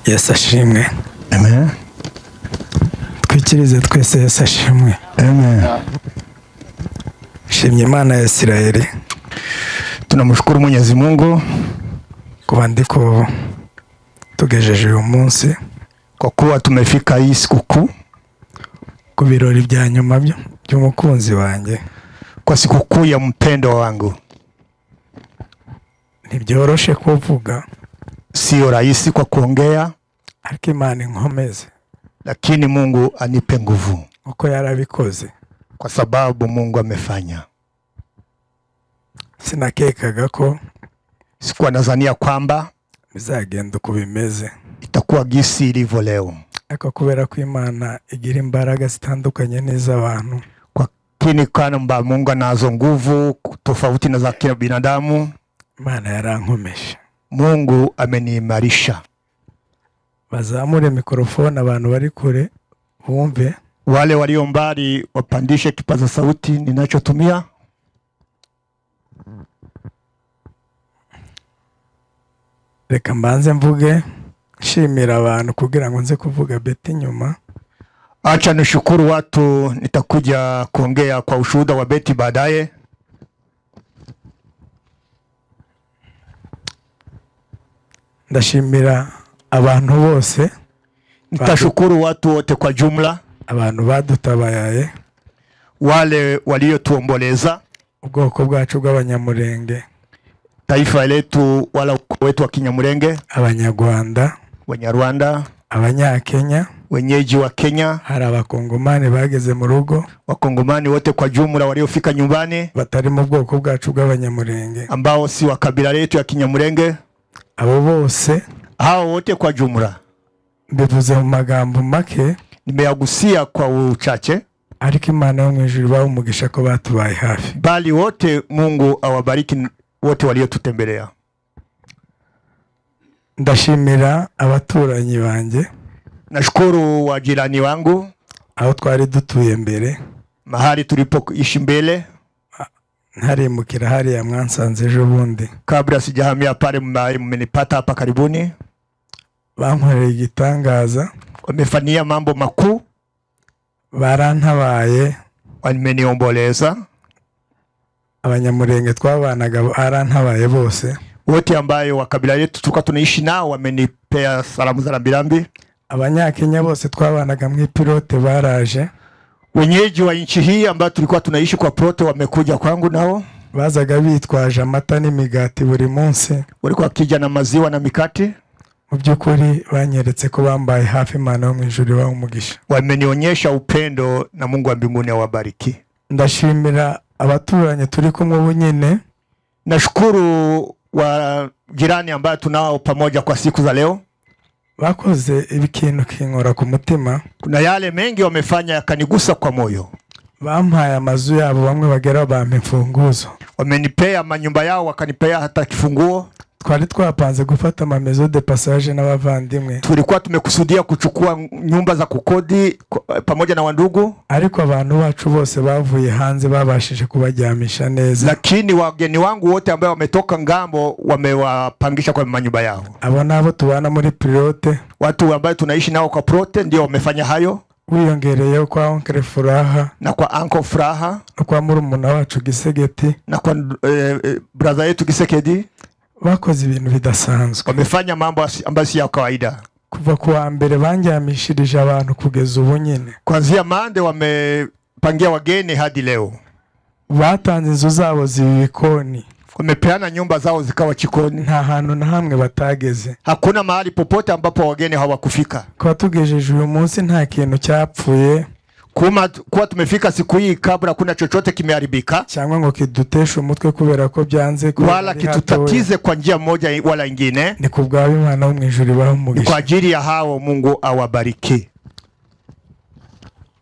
Yesu ashimwe. Amen. Twikirize twese Yesu ashimwe. Amen. Shimye Imana ya Isirayeli. Tunamshukuru Mwenyezi Mungu kuba ndiko tugejeje uyu munsi, kwa kuwa tumefika hii sikukuu, ku birori bya nyuma by'umukunzi wanjye, kwa sikukuu ya mpendo wangu. Ntibyoroshe kuvuga, sio rahisi kwa kuongea, ariko Imana inkomeze, lakini Mungu anipe nguvu, uko yarabikoze, kwa sababu Mungu amefanya. Sinakekaga ko, sikuwa nadhania kwamba bizagenda uko bimeze, itakuwa gisi ilivyo leo. Ariko kubera ko Imana igira imbaraga zitandukanye n'iz'abantu, lakini kwamba Mungu anazo nguvu tofauti na za kila binadamu, Imana yarankomeje. Mungu ameniimarisha. Bazamure mikrofone abantu bari kure bumve. Wale walio mbali wapandishe kipaza sauti ninachotumia. Reka mbanze mvuge nshimira abantu kugira ngo nze kuvuga Betty nyuma. Acha nishukuru watu, nitakuja kuongea kwa ushuhuda wa Betty baadaye. Ndashimira abantu bose. Nitashukuru watu wote kwa jumla, abantu badutabaye, wale waliotuomboleza, ubwoko bwacu bw'Abanyamurenge, taifa letu wala ukoo wetu wa Kinyamurenge, Abanyarwanda, Wanyarwanda, Abanyakenya, wenyeji wa Kenya, hari abakongomani bageze mu rugo, wakongomani wote kwa jumla waliofika nyumbani, batari mu bwoko bwacu bw'Abanyamurenge, ambao si wa kabila letu ya Kinyamurenge. Abo bose, hao wote kwa jumla, mbivuze mu magambo make, nimeyagusia kwa uchache, ariko Imana yo mu ijuru ibahe umugisha ko batubaye hafi. Bali wote Mungu awabariki wote waliotutembelea. Ndashimira abaturanyi banjye. Nashukuru wajirani wangu, aho twari dutuye mbere, mahali tulipoishi mbele. Ntarimukira hariya mwansanze ejo bundi, kabla sijahamia pale mmenipata hapa karibuni. Bankoreye igitangaza, wamefanyia mambo makuu, barantabaye, wameniomboleza. Abanyamurenge twabanaga barantabaye bose, wote ambayo wa kabila yetu tulikuwa tunaishi nao wamenipea salamu za rambirambi. Abanyakenya bose twabanaga mu ipilote baraje. Wenyeji wa nchi hii ambao tulikuwa tunaishi kwa prote wamekuja kwangu nao. Bazaga bitwaje amata n'imigati buri munsi, walikuwa wakija na maziwa na mikati. Mu by'ukuri banyeretse ko bambaye hafi, Imana yo mu ijuru ibahe umugisha. Wamenionyesha upendo na Mungu wa mbinguni awabariki. Ndashimira abaturanyi turi kumwe ubu nyine. Nashukuru wa jirani ambao tunao pamoja kwa siku za leo. Bakoze ikintu kinkora ku mutima. Kuna yale mengi wamefanya yakanigusa kwa moyo. Bampaye amazu yabo, bamwe bagera bampa imfunguzo. Wamenipea manyumba yao, wakanipea hata kifunguo. Twari twapanze gufata ama maison de passage n'abavandimwe. Tulikuwa tumekusudia kuchukua nyumba za kukodi pamoja na wandugu, ariko abantu bacu bose bavuye hanze babashije kubajyamisha neza. Lakini wageni wangu wote ambao wametoka ngambo wamewapangisha kwa manyumba yao. Abo nabo tubana muri pilote, watu ambao tunaishi nao kwa prote ndio wamefanya hayo. Wiyongereyeho kwa Oncle Furaha, na kwa Uncle Furaha, no kwa murumuna wacu Gisegeti, na kwa brother yetu Gisekedi. Bakoze ibintu bidasanzwe, wamefanya mambo ambayo si ya kawaida. Kuva kuwa mbere banjyamishirije abantu kugeza ubu nyine. Kuanzia mande wamepangia wageni hadi leo. Batanze inzu zabo zibikoni, wamepeana nyumba zao zikawa chikoni. Nta hantu na hamwe batageze. Hakuna mahali popote ambapo wageni hawakufika. Kuba tugejeje uyu munsi nta kintu cyapfuye, kuwa tumefika siku hii kabla kuna chochote kimeharibika, cyangwa ngo kiduteshe umutwe kubera ko byanze, wala kitutatize kwa njia moja wala ingine. Ni kubwa Imana yo mu ijuru ibahe umugisha. Kwa ajili ya hao Mungu awabariki.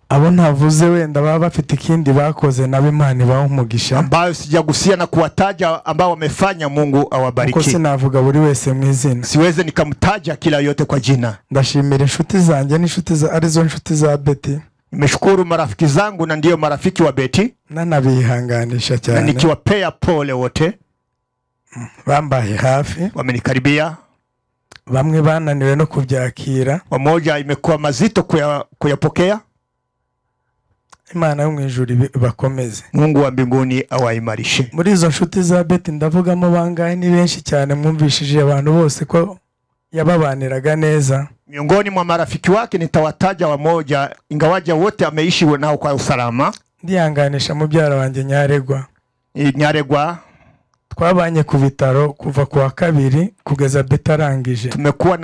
Abo ntavuze wenda baba bafite ikindi bakoze nabo Imana ibahe umugisha, ambayo sijagusia na kuwataja ambao wamefanya, Mungu awabariki. Kuko sinavuga buri wese mu izina, siweze nikamtaja kila yote kwa jina. Ndashimira inshuti zanjye n'inshuti za arizo nshuti za Betty. Nimeshukuru marafiki zangu na ndio marafiki wa Betty, nanabihanganisha cyane, na nikiwapea pole wote. Bambaye hafi, wamenikaribia. Bamwe bananiwe no kubyakira. Wamoja imekuwa mazito kuyapokea. Imana yo mu ijuru bakomeze. Mungu wa mbinguni awaimarishe. Muri izo nshuti za Betty ndavugamo bangahe, ni benshi cyane, mwumvishije abantu bose ko yababaniraga neza. Miongoni mwa marafiki wake nitawataja wamoja, ingawaja wote ameishi nao kwa usalama. Ndihanganisha mubyara wanjye Nyaregwa. Nyaregwa twabanye ku bitaro kuva ku wa kabiri kugeza Betty arangije. Tumekuwa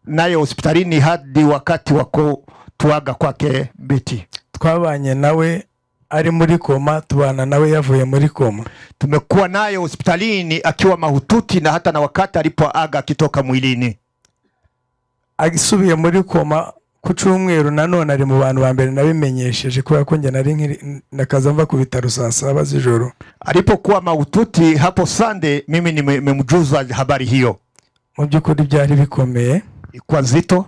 nayo hospitalini hadi wakati wa kutuaga kwake Betty. Twabanye nawe ari muri koma, tubana nawe yavuye muri koma. Tumekuwa naye hospitalini akiwa mahututi na hata na wakati alipoaga akitoka mwilini. Agisubiye muri koma ku cyumweru nanone ari mu bantu ba mbere nabimenyesheje kubera ko njye nari nakaza mva ku bitaro saa 7 z'ijoro. Alipokuwa mahututi hapo Sunday, mimi nimemjuza habari hiyo. Mu by'ukuri byari bikomeye, ilikuwa nzito.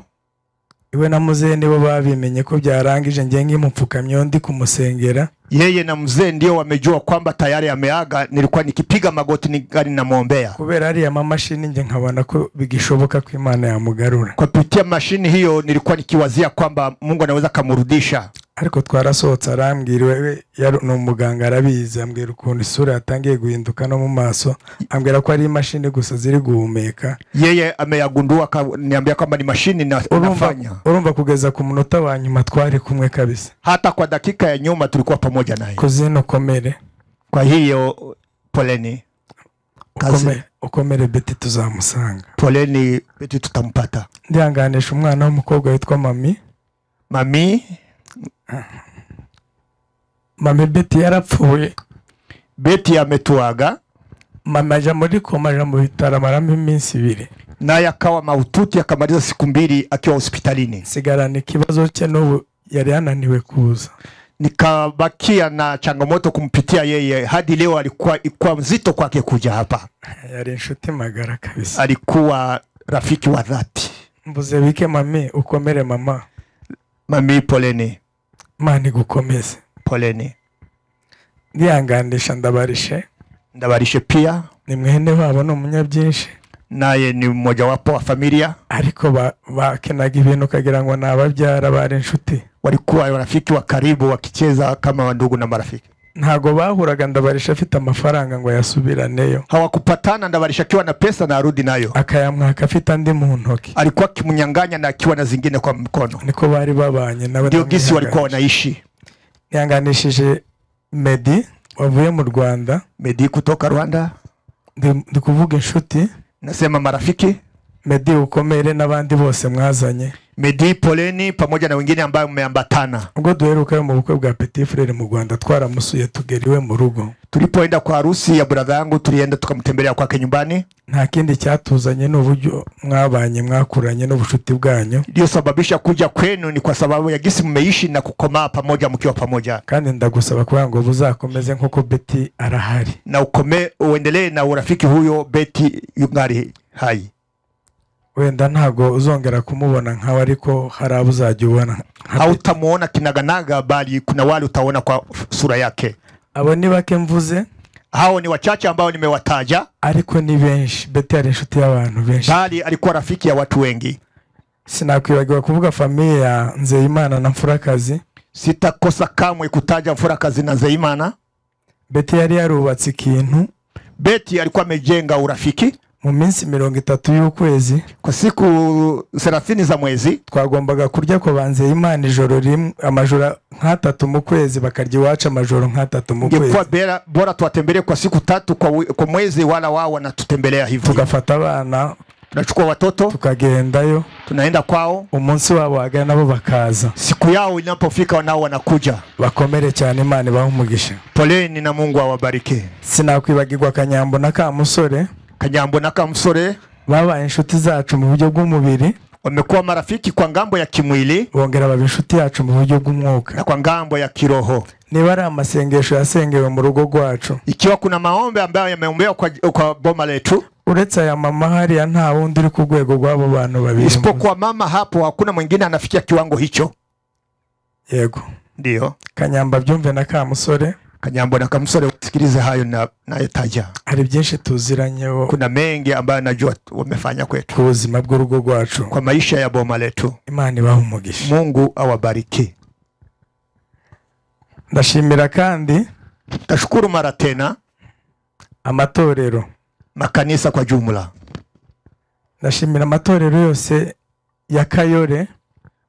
Iwe na mzee nibo babimenye ko byarangije, ngiye ngimupfukamye ndi kumusengera. Yeye na mzee ndio wamejua kwamba tayari ameaga. Nilikuwa nikipiga magoti ningali namuombea. Kubera ari ya mashini nje nkabona ko bigishoboka ko Imana yamugarura. Kwa kupitia mashini hiyo nilikuwa nikiwazia kwamba Mungu anaweza kamurudisha. Ariko twarasohotse arambwira, wewe ni umuganga arabizi, ambwira ukuntu isura yatangiye guhinduka no mu maso, ambwira ko ari imashini gusa ziri guhumeka. Yeye ameyagundua akaniambia kwamba ni mashini na nafanya. Urumva kugeza ku munota wa nyuma twari kumwe kabisa. Hata kwa dakika ya nyuma tulikuwa pamoja naye. Kuzino komere. Kwa hiyo poleni. Ukomere Betty tuzamusanga. Poleni Betty tutampata. Ndihanganisha umwana w'umukobwa witwa Mami. Mami Mami Betty yarapfuye. Betty ametuaga. Mama aja muri koma, aja mu bitaro amaramo iminsi 2. Naye akawa mahututi akamaliza siku 2 akiwa hospitalini. Sigarana ikibazo cye n'ubu yari yananiwe kuza. Nikabakia na changamoto kumpitia yeye hadi leo, alikuwa mzito kwake kuja hapa. Yari inshuti magara kabisa. Alikuwa rafiki wa dhati. Mbuze wike mami, ukomere mama. Mami poleni. Mani gukomeze. Poleni. Ndihanganisha Ndabarishe. Ndabarishe pia ni mwene wabo, ni umunyabyinshi. Naye ni mmoja wapo wa familia. Ariko bakenaga ibintu ukagira ngo nababyara, bari inshuti. Walikuwa rafiki wa karibu, wakicheza kama ndugu na marafiki. Ntago bahuraga Ndabarisha afite amafaranga ngo yasubiraneyo. Hawakupatana Ndabarisha akiwa na pesa na arudi nayo. Akayamwaka afite andi mu ntoki. Alikuwa akimnyang'anya na akiwa na zingine kwa mkono. Niko bari babanye nawe. Ndio gisi walikuwa wanaishi. Nihanganishije Medi wavuye mu Rwanda. Medi kutoka Rwanda. Ndi kuvuga inshuti. Nasema marafiki. Medi ukomere n'abandi bose mwazanye. Medi poleni pamoja na wengine ambao mmeambatana. Ubwo duheruka mu bukwe bwa Petit Frere mu Rwanda twaramusuye tugera iwe mu rugo. Tulipoenda kwa harusi ya brother yangu tulienda tukamtembelea kwake nyumbani. Nta kindi cyatuzanye n'uburyo mwabanye mwakuranye n'ubushuti bwanyu. Ndio sababisha kuja kwenu ni kwa sababu ya gisi mmeishi na kukomaa pamoja mkiwa pamoja. Kandi ndagusaba kugira ngo buzakomeze nkuko Betty arahari. Na ukome uendelee na urafiki huyo Betty yungari hai. Wenda ntago uzongera kumubona nkawe, ariko hari abo uzajya ubona. Hautamuona kinaganaga, bali kuna wale utaona kwa sura yake. Abo ni bake mvuze. Hao ni wachache ambao nimewataja. Ariko ni benshi. Betty ari inshuti y'abantu benshi. Bali alikuwa rafiki ya watu wengi. Sinakwibagiwa kuvuga familia ya Nzeyimana na Mfurakazi. Sitakosa kamwe kutaja Mfurakazi na Nzeyimana. Betty yari yarubatse ikintu. Betty alikuwa amejenga urafiki. Mu minsi 30 y'ukwezi, kwa siku 30 za mwezi, twagombaga kurya ko banze Imana ijoro rimwe, amajoro nk'atatu mu kwezi, bakarya iwacu amajoro nk'atatu mu kwezi. Ingekuwa bora tuwatembelee kwa siku 3 kwa mwezi, wala wao wanatutembelea hivyo. Tugafata abana, tunachukua watoto, tukagendayo, tunaenda kwao. Umunsi wabo wagana nabo bakaza. Siku yao inapofika nao wanakuja. Bakomere cyane, Imana ibahe umugisha. Poleni na Mungu awabariki. Sinakwibagirwa Kanyambo na Kamusore. Kanyambo na Kamusore babaye inshuti zacu mu buryo bw'umubiri. Wamekuwa marafiki kwa ngambo ya kimwili, bongera baba inshuti yacu mu buryo bw'umwuka na kwa ngambo ya kiroho. Niba ari amasengesho yasengewe mu rugo rwacu, ikiwa kuna maombi ambayo yameombewa kwa boma letu, uretse aya mama hariya nta wundi uri ku rwego rw'abo bantu babiri. Isipokuwa mama hapo hakuna mwingine anafikia kiwango hicho. Yego. Ndio. Kanyamba byumve na Kamusore. Kanyambo na Kamusore wasikilize hayo na nayotaja. Hari byinshi tuziranyeho. Kuna mengi ambayo najua wamefanya kwetu. Ku buzima bw'urugo rwacu. Kwa maisha ya boma letu. Imana ibahe umugisha. Mungu awabariki. Ndashimira kandi tashukuru mara tena amatorero, makanisa kwa jumla. Ndashimira amatorero yose ya Kayore,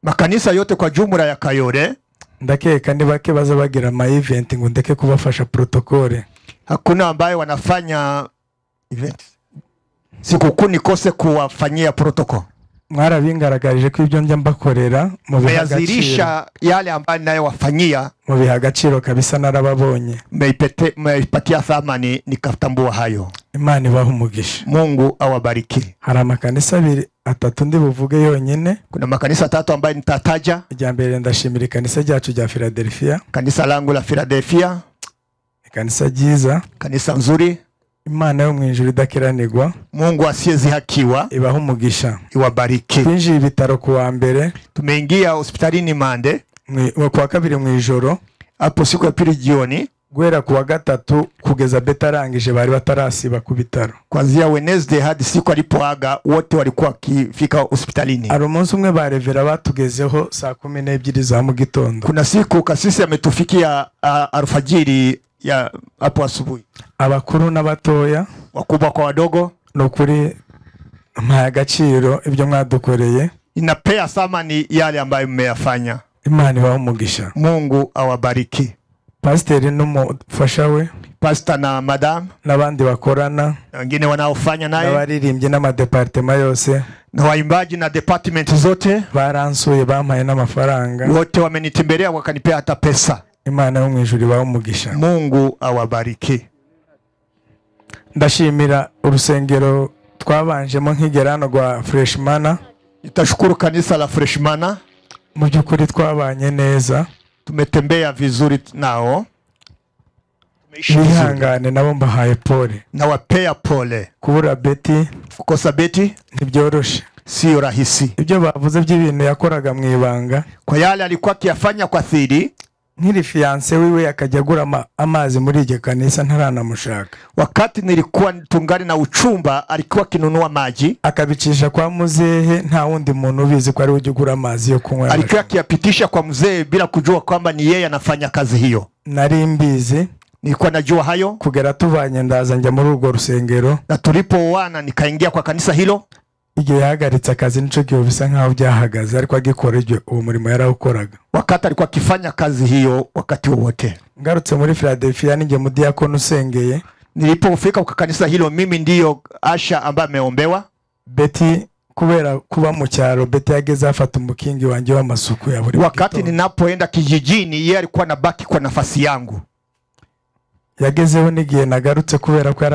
makanisa yote kwa jumla ya Kayore. Ndakeka ni bake baza bagira ama event ngo ndeke kubafasha protokole. Hakuna ambaye wanafanya event sikukuu nikose kuwafanyia protokol. Mwarabingaragarije ko ibyo njya mbakorera mu bihazirisha yale ambayo nayowafanyia mu bihagaciro kabisa narababonye. Mmeipatia thamani nikatambua hayo. Imana ibahe umugisha. Mungu awabariki. Hari amakanisa abiri atatu ndi buvuge yonyine. Kuna makanisa tatu ambayo nitataja. Irya mbere ndashimira ikanisa ryacu rya Philadelphia. Kanisa langu la Philadelphia. Ikanisa ryiza. Kanisa nzuri. Imana yo mu ijuru idakiranirwa. Mungu asiyezihakiwa ibahe umugisha. Iwabariki. Twinjiye ibitaro kuwa mbere. Tumeingia hospitalini Mande. Kuwa kabiri mu ijoro. Hapo siku ya pili jioni. Guhera kuwa gatatu kugeza Beta arangije bari batarasiba ku bitaro. Kuanzia Wednesday hadi siku alipoaga wote walikuwa wakifika hospitalini. Hari umunsi umwe barevera batugezeho saa 12 za mu gitondo. Kuna siku kasisi ametufikia alfajiri ya hapo asubuhi. Abakuru n'abatoya, wakubwa kwa wadogo, nukuri mpaye agaciro ibyo mwadukoreye. Inapea thamani yale ambayo mmeyafanya. Imana ibahe umugisha. Mungu awabariki. Pasiteri n'umufasha we, pastor na madam, n'abandi bakorana, na wengine wanaofanya naye, n'abaririmbyi n'amadepartema yose, na waimbaji na department zote, baransuye bampaye n'amafaranga, wote wamenitembelea wakanipea hata pesa. Imana yo mu ijuru ibahe umugisha. Mungu awabariki. Ndashimira urusengero twabanjemo nk'igerano rwa Freshmana. Nitashukuru kanisa la Freshmana. Mu by'ukuri twabanye neza. Tumetembea vizuri nao. Bihangane nabo mbahaye pole. Nawapea pole. Kubura Betty, kukosa Betty ntibyoroshe. Sio rahisi. Ibyo bavuze by'ibintu yakoraga mu ibanga, kwa yale alikuwa akiyafanya kwa siri. Nkiri fiance wiwe akajya agura amazi muri iryo kanisa ntaranamushaka. Wakati nilikuwa tungari na uchumba alikuwa akinunua maji, akabicisha kwa muzehe, nta wundi muntu ubizi ko ari we ugura amazi yo kunywa. Alikuwa akiyapitisha kwa mzee bila kujua kwamba ni yeye anafanya kazi hiyo. Nari mbizi, nilikuwa najua hayo. Kugera tuvanye ndaza njya muri urwo rusengero, na tulipooana nikaingia kwa kanisa hilo. Igihe yahagaritse akazi nico gihe bisa nkaho byahagaze, ariko agikora ibyo uwo murimo yarawukoraga. Wakati alikuwa akifanya kazi hiyo wakati wote. Ngarutse muri Philadelphia ninjye mudiakoni usengeye. Nilipofika kwa kanisa hilo mimi ndiyo Asha ambaye ameombewa. Betty kubera kuba mu cyaro, Betty yageze afata umukingi wanjye w'amasuku ya buri. Wakati ninapoenda kijijini yeye alikuwa anabaki kwa nafasi yangu. Yagezeho n'igihe nagarutse kubera ko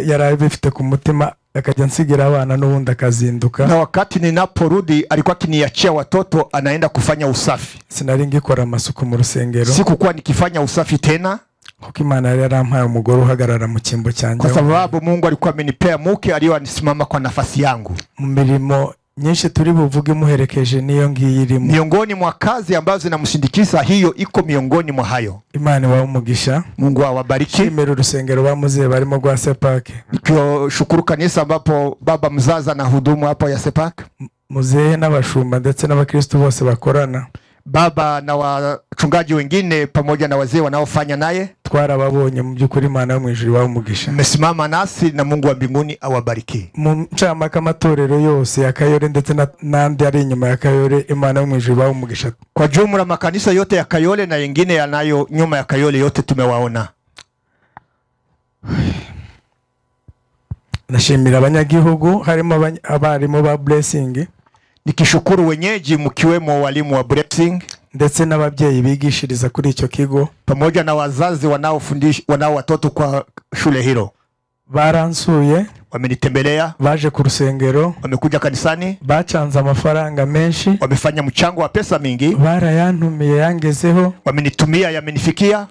yarabifite ku mutima, akajya nsigira abana n'ubundi akazinduka. Na wakati ninaporudi alikuwa akiniachia watoto anaenda kufanya usafi. Sinari ngikora amasuku mu rusengero. Sikukuwa nikifanya usafi tena. Kuko Imana yari yarampaye umugore uhagarara mu cyimbo cyanjye. Kwa sababu Mungu alikuwa amenipea mke aliyonisimama kwa nafasi yangu. Mu mirimo nyinshi turi buvuge muherekeje niyo ngiyi irimo. Miongoni mwa kazi ambazo zinamsindikiza hiyo iko miongoni mwa hayo. Imana ibahe umugisha. Mungu awabariki. Shimira urusengero bamuze barimo rwa Sepake. Nikishukuru kanisa ambapo baba mzaza na hudumu hapo ya Sepake. Muzehe n'abashumba ndetse n'abakristo bose bakorana. Baba na wachungaji wengine pamoja na wazee wanaofanya naye. Twarababonye mu by'ukuri Imana yo mu ijuru ibahe umugisha. Mmesimama nasi na Mungu wa mbinguni awabariki. Mu ncamake amatorero yose ya Kayore ndetse n'andi ari inyuma ya Kayore, Imana yo mu ijuru ibahe umugisha. Kwa jumla makanisa yote ya Kayole na yengine yanayo nyuma ya Kayole yote tumewaona. Ndashimira abanyagihugu harimo abarimu ba Blessing. Nikishukuru wenyeji mkiwemo walimu wa Blessing ndetse n'ababyeyi bigishiriza kuri icyo kigo, pamoja na wazazi wanaofundisha wanao watoto kwa shule hilo. Baransuye, wamenitembelea, baje ku rusengero, wamekuja kanisani, bacanze amafaranga menshi, wamefanya mchango wa pesa mingi, barayantumiye yangezeho, wamenitumia yamenifikia.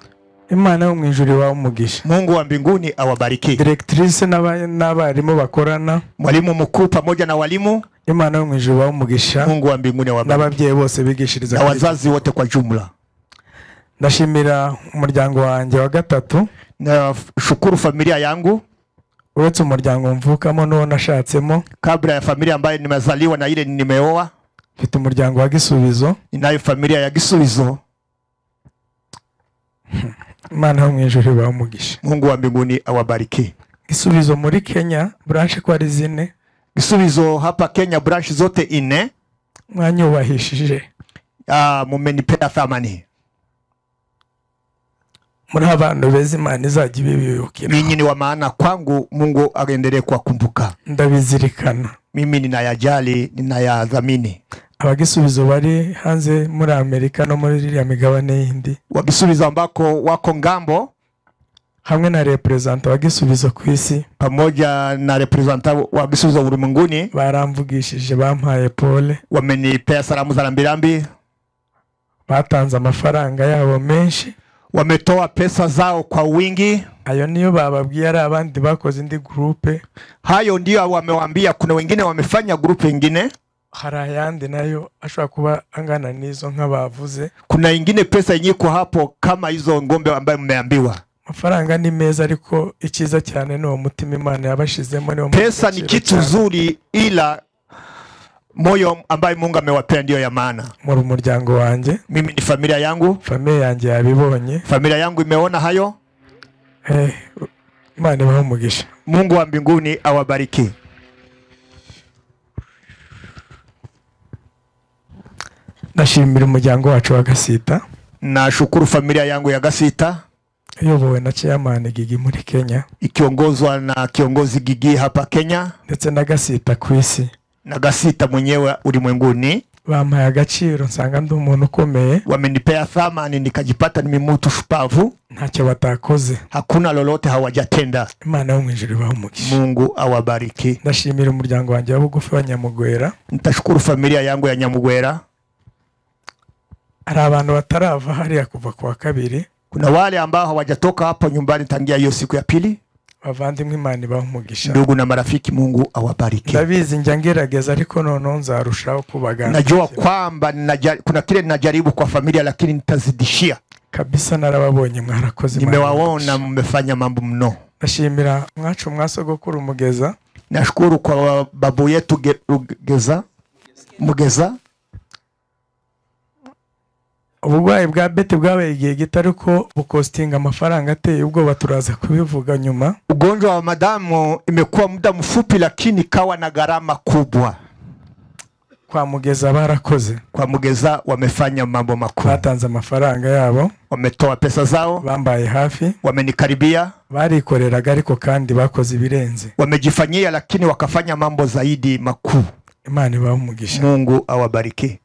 Imana yo mu ijuru ibahe umugisha. Mungu wa mbinguni awabariki. Directrice n'abarimu bakorana, mwalimu mkuu pamoja na walimu, Imana yo mu ijuru ibahe umugisha. Mungu wa mbinguni awabariki. N'ababyeyi bose bigishiriza na wazazi wote kwa jumla. Ndashimira umuryango wanjye wa gatatu. Na shukuru familia yangu. Uretse umuryango mvukamo n'uwo nashatsemo. Kabla ya familia ambayo nimezaliwa na ile nimeoa. Mfite umuryango wa Gisubizo. Ninayo familia ya Gisubizo. Imana yo mu ijuru ibahe umugisha. Mungu wa mbinguni awabariki. Gisubizo muri Kenya branch ko ari zine. Gisubizo hapa Kenya branch zote 4. Mwanyubahishije. Mumenipea thamani. Muri abantu beza Imana izajya ibibibukira. Ninyi ni wa maana kwangu, Mungu aendelee kuwakumbuka. Ndabizirikana. Mimi ninayajali, ninayadhamini. Abagisubizo bari hanze muri Amerika no muri iriya migabane yindi. Wagisubizo ambako wako ngambo hamwe na representa wa Gisubizo ku isi, pamoja na representa wa Gisubizo ulimwenguni, baramvugishije, bampaye pole, wamenipea salamu za rambirambi, batanze amafaranga yabo menshi, wametoa pesa zao kwa wingi. Ayo niyo bababwiye ari abandi bakoze indi groupe. Hayo ndio wamewaambia, kuna wengine wamefanya groupe nyingine. Hari ayandi nayo ashobora kuba angana nizo nkabavuze. Kuna ingine pesa yenyiko hapo kama hizo ngombe ambayo mmeambiwa. Amafaranga ni meza ariko icyiza cyane ni uwo mutima Imana yabashizemo, ni pesa ni kitu nzuri, ila moyo ambaye Mungu amewapea ndio ya maana. Muri umuryango wanjye, mimi ni familia yangu, familia yanjye yabibonye, familia yangu imeona hayo. Imana ibahe umugisha. Mungu wa mbinguni awabariki. Ndashimira umuryango wacu wa Gasita. Nashukuru familia yangu ya Gasita iyobowe na chairman Gigi muri Kenya, ikiongozwa na kiongozi Gigi hapa Kenya, ndetse na Gasita ku isi, na Gasita mwenyewe ulimwenguni. Bampaye agaciro nsanga ndi umuntu ukomeye. Wamenipea thamani nikajipata ni mtu shupavu. Ntacyo batakoze. Hakuna lolote hawajatenda. Imana yo mu ijuru ibahe umugisha. Mungu awabariki. Ndashimira umuryango wanjye wa bugufi wa Nyamugwera. Nitashukuru familia yangu ya Nyamugwera. Hari abantu batarava hariya kuva kuwa kabiri. Kuna wale ambao hawajatoka hapo nyumbani tangia hiyo siku ya pili. Bavandimwe Imana ibahe umugisha. Ndugu na marafiki, Mungu awabariki. Ndabizi njya ngerageza ariko noneho nzarushaho kubagana. Najua kwamba kuna kile ninajaribu kwa familia lakini nitazidishia. Kabisa narababonye mwarakoze. Nimewaona mmefanya mambo mno. Ndashimira mwacu mwasogokuru Mugeza. Nashukuru kwa babu yetu Mugeza. Uburwayi bwa Betty bwabaye igihe gito ariko bukostinga amafaranga ateye ubwoba, turaza kubivuga nyuma. Ugonjwa wa madamu imekuwa muda mfupi lakini kawa na gharama kubwa. Kwa Mugeza barakoze. Kwa Mugeza wamefanya mambo makubwa. Batanze amafaranga yabo, wametoa pesa zao, bambaye hafi, wamenikaribia, barikoreraga ariko kandi bakoze ibirenze. Wamejifanyia lakini wakafanya mambo zaidi makuu. Imana ibahe umugisha. Mungu awabariki.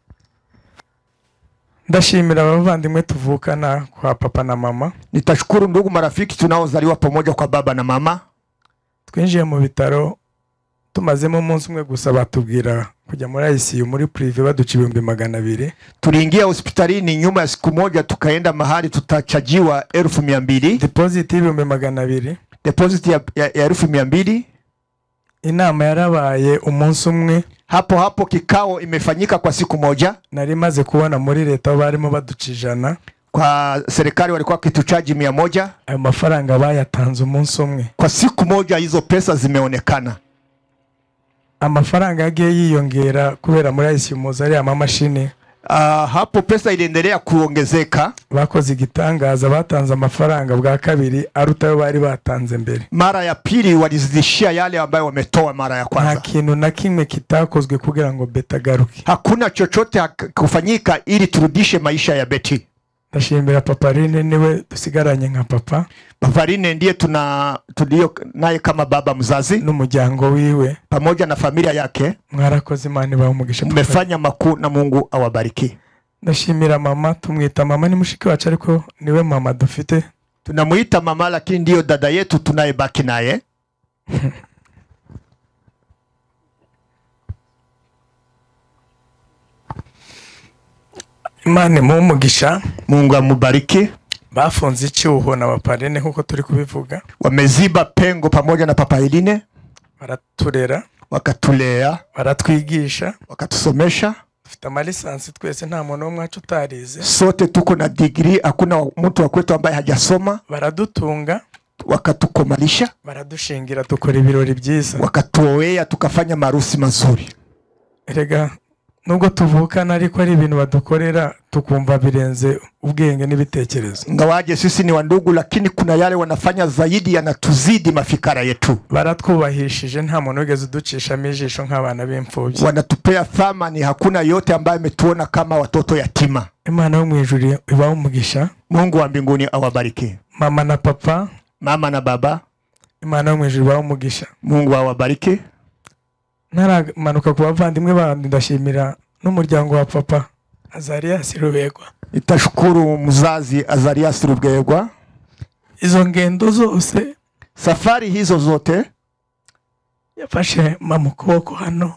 Ndashimira abavandimwe tuvukana kwa papa na mama. Nitashukuru ndugu marafiki tunaozaliwa pamoja kwa baba na mama. Twinjiye mu bitaro tumazemo umunsi umwe gusa batubwira kujya muri ICU muri prive baduca 200,000. Tuliingia hospitalini nyuma ya siku moja tukaenda mahali tutachajiwa 200,000. Deposit 200,000. Deposit ya 200,000. Inama yarabaye umunsi umwe. Hapo hapo kikao imefanyika kwa siku moja. Nari maze kubona muri leta barimo baduca 100. Kwa serikali walikuwa kituchaji 100. Ayo mafaranga bayatanze umunsi umwe. Kwa siku moja hizo pesa zimeonekana. Amafaranga yagiye yiyongera kubera muri ICU muzari amamashini. Hapo pesa iliendelea kuongezeka. Bakoze igitangaza, batanze amafaranga bwa kabiri aruta bari batanze mbere. Mara ya pili walizidishia yale ambayo wametoa mara ya kwanza. Nta kintu na kimwe kitakozwe kugira ngo Betty agaruke. Hakuna chochote kufanyika ili turudishe maisha ya Betty. Ndashimira Papa Rine, niwe dusigaranye nka papa. Papa Rine ndiye tulio naye kama baba mzazi n'umuryango wiwe pamoja na familia yake. Mwarakoze, Imana ibahe umugisha. Mmefanya makuu na Mungu awabariki. Ndashimira mama, tumwita mama ni mushiki wacu ariko niwe mama dufite. Tunamuita mama lakini ndiyo dada yetu tunayebaki naye. Imana imuhe umugisha. Mungu amubariki. Bafunze icyuho na Papa Rine nkuko turi kubivuga. Wameziba pengo pamoja na Papa Eline. Baraturera, wakatulea, baratwigisha, wakatusomesha. Dufite amalisansi twese, nta muntu wo mwacu utarize. Sote tuko na degree, hakuna mtu wa kwetu ambaye hajasoma. Baradutunga, wakatukomalisha, baradushingira, tukora ibirori byiza, wakatuoea, tukafanya marusi mazuri. Erega nubwo tuvukana ariko ari ibintu badukorera tukumva birenze ubwenge n'ibitekerezo. Ingawaje sisi ni wandugu, lakini kuna yale wanafanya zaidi yanatuzidi mafikara yetu. Baratwubahishije, nta muntu wigeze uducishamo ijisho nk'abana b'imfubyi. Wanatupea thamani, hakuna yote ambaye ametuona kama watoto yatima. Imana yo mu ijuru ibahe umugisha. Mungu wa mbinguni awabariki. Mama na papa, mama na baba, Imana yo mu ijuru ibahe umugisha. Mungu awabariki. Ntaramanuka ku bavandimwe bandi, ndashimira n'umuryango wa papa Azarias Rubegwa. Nitashukuru mzazi Azarias Rubegwa. Izo ngendo zose, safari hizo zote, yafashe mama ukuboko hano,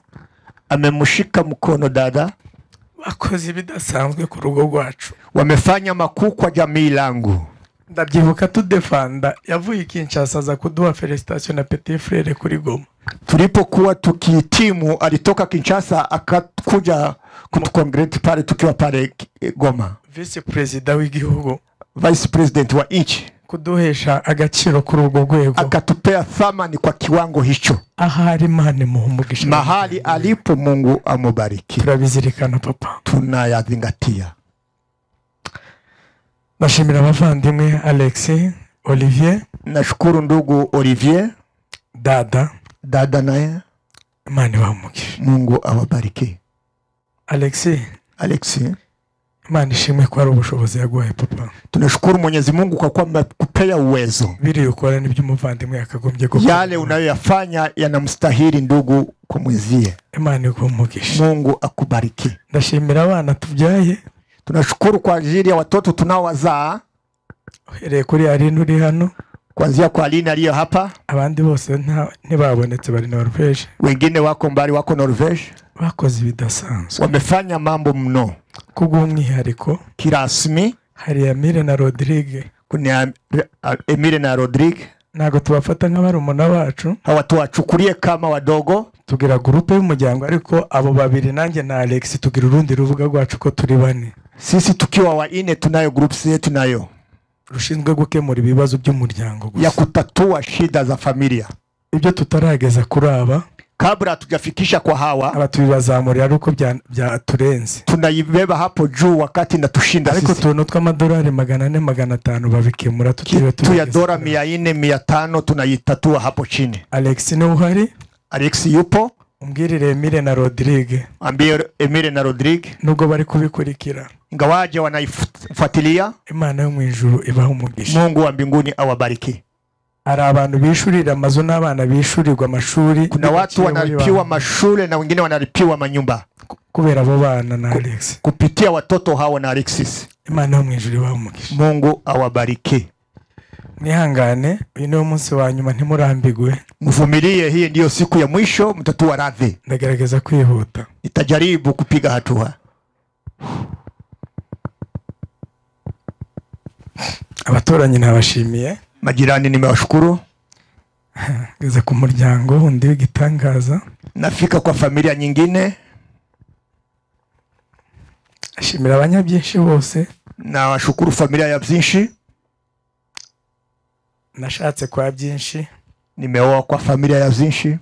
amemshika mkono dada. Bakoze ibidasanzwe ku rugo rwacu, wamefanya makuu kwa jamii langu. Ndabyibuka tudefanda yavuye Kinshasa aza kuduha felicitation na petit frere kuri Goma. Tulipokuwa tukitimu alitoka Kinshasa akakuja kutucongratulate pale tukiwa pale Goma. Vice president w'igihugu, vice president wa nchi, kuduhesha agaciro kuri urwo rwego, akatupea thamani kwa kiwango hicho. Ahari Imana imuhe umugisha, mahali alipo Mungu amubariki. Turabizirikana papa, tunayazingatia. Ndashimira abavandimwe Alex, Olivier. Nashukuru ndugu Olivier, dada, dada naye, Imana ibahe umugisha. Mungu awabariki. Alex, Alex, Imana ishimwe ko ari ubushobozi yaguhaye papa. Tunashukuru Mwenyezi Mungu kwa kuwa amekupea uwezo. Biri ukora nibyo umuvandimwe yakagombye gukora. Yale unayoyafanya yanamstahili ndugu kwa mwenzie. Imana iguhe umugisha. Mungu akubariki. Ndashimira abana tubyaye. Tunashukuru kwa ajili ya watoto tunaowazaa. Uhereye kuri Aline uri hano, kuanzia kwa Aline aliye hapa, abandi bose ntibabonetse bari Norvege, wengine wako mbali, wako Norvege. Bakoze ibidasanzwe, wamefanya mambo mno. Kubw'umwihariko kirasmi hari Emile na Rodrigue. Kuna Emile na Rodrigue, ntago tubafata nk'abarumuna bacu, hawatuwachukulie kama wadogo. Tugira groupe y'umuryango, ariko abo babiri nanjye na Alex tugira urundi rubuga rwacu ko turi bane. Sisi tukiwa waine tunayo groups yetu nayo rushinzwe gukemura ibibazo by'umuryango gusa, ya kutatua shida za familia. Ibyo tutarageza kuri aba, kabla hatujafikisha kwa hawa, aba tubibazamurira ariko byaturenze, tunaibeba hapo juu wakati na tushinda sisi. Ariko tuntu tw'amadolari 400 500 babikemura tutiriwe tu ya dola 400 500 tunaitatua hapo chini. Alex ni uhari? Alex yupo? Umbwirire Emile na Rodrigue. Ambie Emile na Rodrigue nubwo bari kubikurikira, ingawaje wanaifuatilia. Imana yo mu ijuru ibahe umugisha. Mungu wa mbinguni awabariki. Hari abantu bishurira amazu n'abana bishurirwa amashuri. Kuna watu wanalipiwa mashule na wengine wanalipiwa manyumba kubera abo bana na Alex, kupitia watoto hao na Alexis. Imana yo mu ijuru ibahe umugisha. Mungu awabariki. Mwihangane, uyu ni umunsi wa nyuma, ntimurambigwe. Mvumilie, hii ndiyo siku ya mwisho, mtatua radhi. Ndagerageza kwihuta. Nitajaribu kupiga hatua. Abaturanyi nabashimiye. Majirani nimewashukuru. Ngeze ku muryango undi w'igitangaza. Nafika kwa familia nyingine. Ashimira abanyabyinshi bose. Nawashukuru familia ya byinshi. Nashatse kwa byinshi. Nimeoa kwa familia ya byinshi.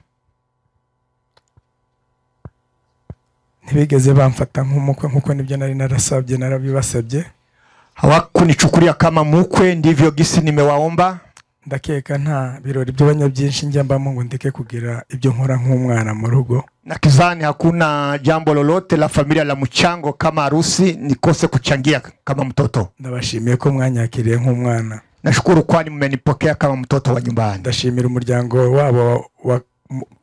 Ntibigeze bamfata nk'umukwe nkuko nibyo nari narasabye, narabibasabye. Hawakunichukulia kama mukwe, ndivyo gisi nimewaomba. Ndakeka nta birori by'abanyabyinshi njya mbamo ngo ndeke kugira ibyo nkora nk'umwana mu rugo. Na kizani hakuna jambo lolote la familia la mchango kama harusi nikose kuchangia kama mtoto. Ndabashimiye ko mwanyakiriye nk'umwana. Nashukuru kwani mmenipokea kama mtoto wa nyumbani. Ndashimira umuryango wabo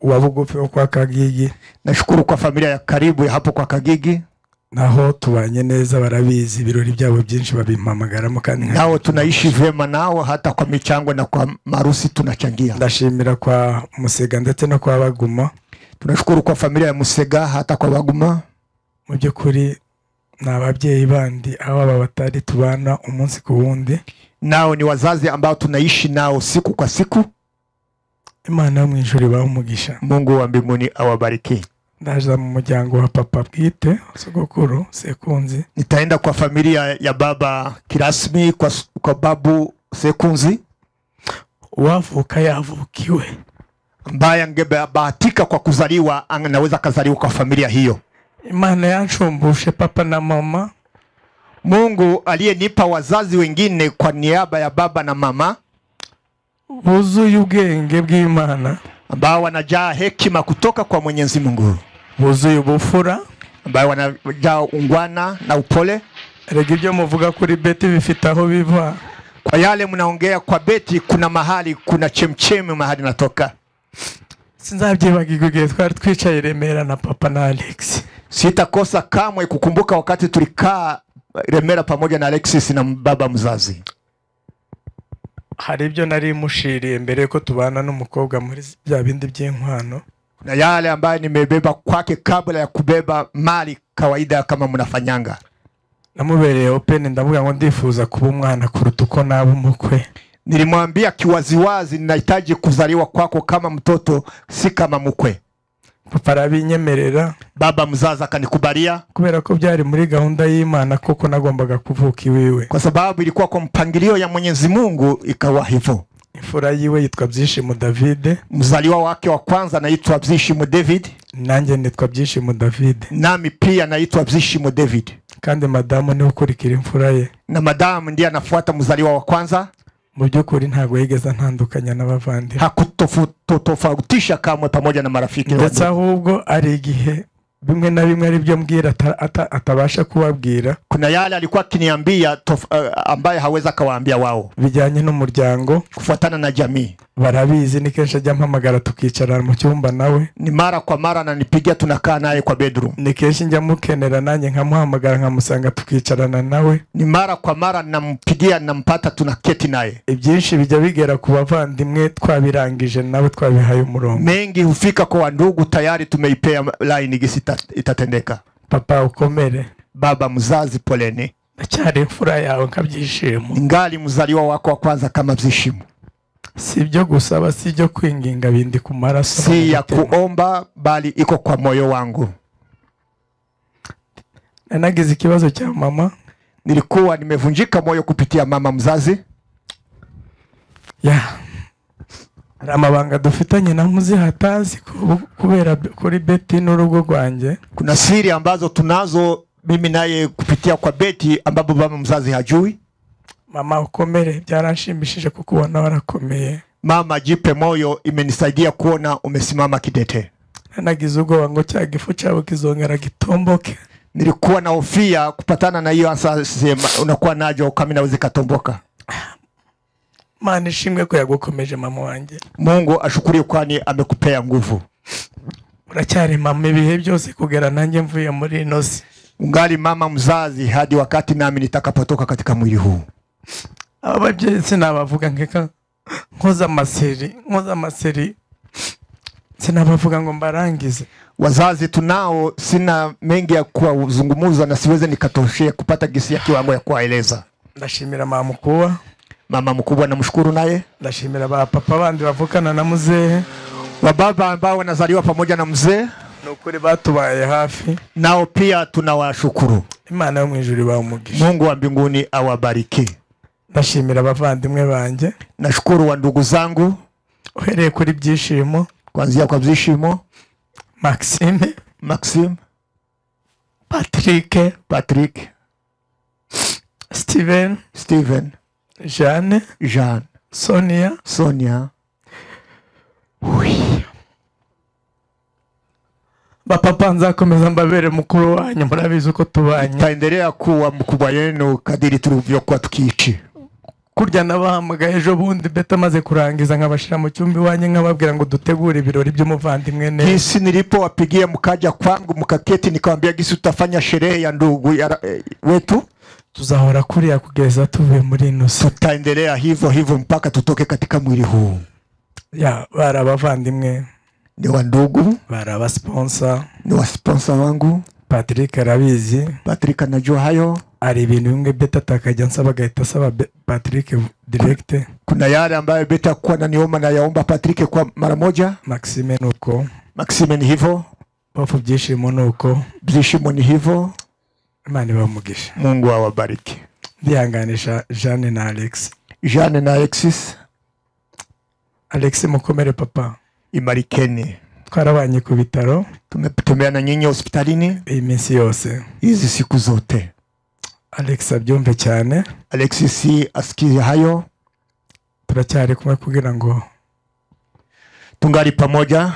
wa bugufi wo kwa Kagigi. Nashukuru kwa familia ya karibu ya hapo kwa Kagigi. Naho tubanye neza, barabizi ibirori byabo byinshi babimpamagaramo kandi nao tunaishi vyema nao, hata kwa michango na kwa marusi tunachangia. Ndashimira kwa Musega ndetse no kwa Baguma. Tunashukuru kwa familia ya Musega hata kwa Baguma. Mu by'ukuri ni ababyeyi bandi aba batari tubana umunsi ku wundi. Nao ni wazazi ambao tunaishi nao siku kwa siku. Imana yo mu ijuru ibahe umugisha. Mungu wa mbinguni awabariki. Ndaza mu muryango wa papa bwite sogokuru Sekunzi. Nitaenda kwa familia ya baba kirasmi, kwa babu Sekunzi. Wavuka yavukiwe, ambaye angebahatika kwa kuzaliwa anaweza kazaliwa kwa familia hiyo. Imana yanshumbushe papa na mama. Mungu aliyenipa wazazi wengine kwa niaba ya baba na mama, buzuye ubwenge bw'Imana, ambao wanajaa hekima kutoka kwa Mwenyezi Mungu, buzuye ubufura, ambao wanajaa ungwana na upole. Erega ibyo muvuga kuri Betty bifite aho biva. Kwa yale mnaongea kwa Betty, kuna mahali, kuna chemchemi mahali natoka. Sinzabyibagirwa igihe twari twicaye Remera na papa na Alex. Sitakosa kamwe kukumbuka wakati tulikaa Remera pamoja na Alexis na baba mzazi. Hari ibyo nari mushiriye mbere ko tubana n'umukobwa muri bya bindi by'inkwano. Na yale ambaye nimebeba kwake kabla ya kubeba mali kawaida kama mnafanyanga. Namubereye open, ndavuga ngo ndifuza kuba umwana kuruta uko naba umukwe. Nilimwambia kiwaziwazi, ninahitaji kuzaliwa kwako kama mtoto, si kama mkwe. Papa arabinyemerera. Baba mzazi akanikubalia, kubera ko byari muri gahunda y'Imana koko nagombaga kuvuka iwiwe, kwa sababu ilikuwa kwa mpangilio ya Mwenyezi Mungu ikawa hivyo. Imfura yiwe yitwa Byishimo David. Mzaliwa wake wa kwanza anaitwa Byishimo David. Nanjye nitwa Byishimo David. Nami pia naitwa Byishimo David. Kandi madamu niwe ukurikira imfura ye. Na madamu ndiye anafuata mzaliwa wa kwanza. Mu by'ukuri ntabwo yigeze antandukanya n'abavandimwe. Hakutofautisha kamwe pamoja na marafiki. Ndetse ahubwo ari igihe bimwe na bimwe ari byo mbwira atabasha kubabwira. Kuna yale alikuwa akiniambia ambaye haweza kawaambia wao, bijyanye n'umuryango, kufuatana na jamii. Barabizi, ni kenshi ajya mpamagara tukicara mu cyumba nawe. Ni mara kwa mara ananipigia, tunakaa naye kwa bedroom. Ni kenshi njya mukenera nanjye nkamuhamagara nkamusanga tukicarana nawe. Ni mara kwa mara nampigia, nampata, tunaketi naye. Ibyinshi bijya bigera ku bavandimwe twabirangije nawe twabihaye umurongo. Mengi hufika kwa ndugu tayari tumeipea line gisi itatendeka. Papa ukomere. Baba mzazi poleni. Ndacyari imfura yawe nkabyishimo. Ngali mzaliwa wako wa kwanza kama Byishimo. Si ibyo gusaba, si ibyo kwinginga, bindi ku maraso. Si ya kuomba bali iko kwa moyo wangu. Nagize ikibazo cya mama. Nilikuwa nimevunjika moyo kupitia mama mzazi. Ya. Amabanga dufitanye na muzi hatazi kubera kuri Betty n'urugo rwanjye. Kuna siri ambazo tunazo mimi naye kupitia kwa Betty ambapo baba mzazi hajui. Mama ukomere, byaranshimishije kukubona warakomeye. Mama jipe moyo, imenisaidia kuona umesimama kidete. Nagize ubwoba ngo cya gifu cyawe kizongera gitomboke. Nilikuwa na hofia kupatana na hiyo asa unakuwa najo kama inaweza katomboka. Mana ishimwe ko yagukomeje mama wanjye. Mungu ashukuriwe kwani amekupea nguvu. Uracyari mama ibihe byose kugera nanjye mvuye muri ino si. Ungali mama mzazi hadi wakati nami nitakapotoka katika mwili huu. Ababyeyi sinabavuga nkeka nkoza amaseri sinabavuga ngo mbarangize. Wazazi tunao, sina mengi ya kuwazungumuza na siweze nikatoshea kupata gisi ya kiwango ya kuwaeleza. Ndashimira mama mkubwa. Mama mkubwa namshukuru naye. Ndashimira ba papa bandi bavukana na muzee. Wa baba ambao wanazaliwa pamoja na mzee. Nukuri batubaye hafi. Nao pia tunawashukuru. Imana yo mu ijuru ibahe umugisha. Mungu wa mbinguni awabariki. Ndashimira abavandimwe banje. Nashukuru wa ndugu zangu. Uhereye kuri Byishimo. Kuanzia kwa Byishimo, Maxime, Patrick, Steven, Jeanne, Sonia. Bapapa nzakomeza mbabere mukuru wanyu, murabizi uko tubanye. Taendelea kuwa mkubwa yenu kadiri tulivyokuwa tukiishi. Kurya nabahamagaye ejo bundi Betty amaze kurangiza nkabashira mu cyumba iwanjye nkababwira ngo dutegure ibirori by'umuvandimwe neza. Gisi nilipowapigia mkaja kwangu mkaketi, nikamwambia gisi tutafanya sherehe ya ndugu wetu. Tuzahora kuriya kugeza tuvuye muri ino si. Tutaendelea hivyo hivyo mpaka tutoke katika mwili huu. Ya bari abavandimwe, ni wa ndugu, bari abasponsor, ni wa sponsor wangu. Patrick arabizi. Patrick anajua hayo. Ari ibintu bimwe Betty atakajya ansaba agahita asaba Patrick direct. Kuna yale ambayo Betty akuwa ananiomba na yaomba Patrick kwa mara moja. Maxime nuko. Maxime ni hivyo. Prof Byishimo nuko. Byishimo ni hivyo. Imana ibamugisha. Mungu awabariki. Ndihanganisha Jeanne na Alex. Jeanne na Alexis. Alex mukomere papa. Imarikeni. Twarabanye ku bitaro. Tumetembea na nyinyi hospitalini iminsi yose. Hizi siku zote. Alex abyumve cyane. Alexis asikie hayo. Turacyari kumwe kugira ngo tungali pamoja,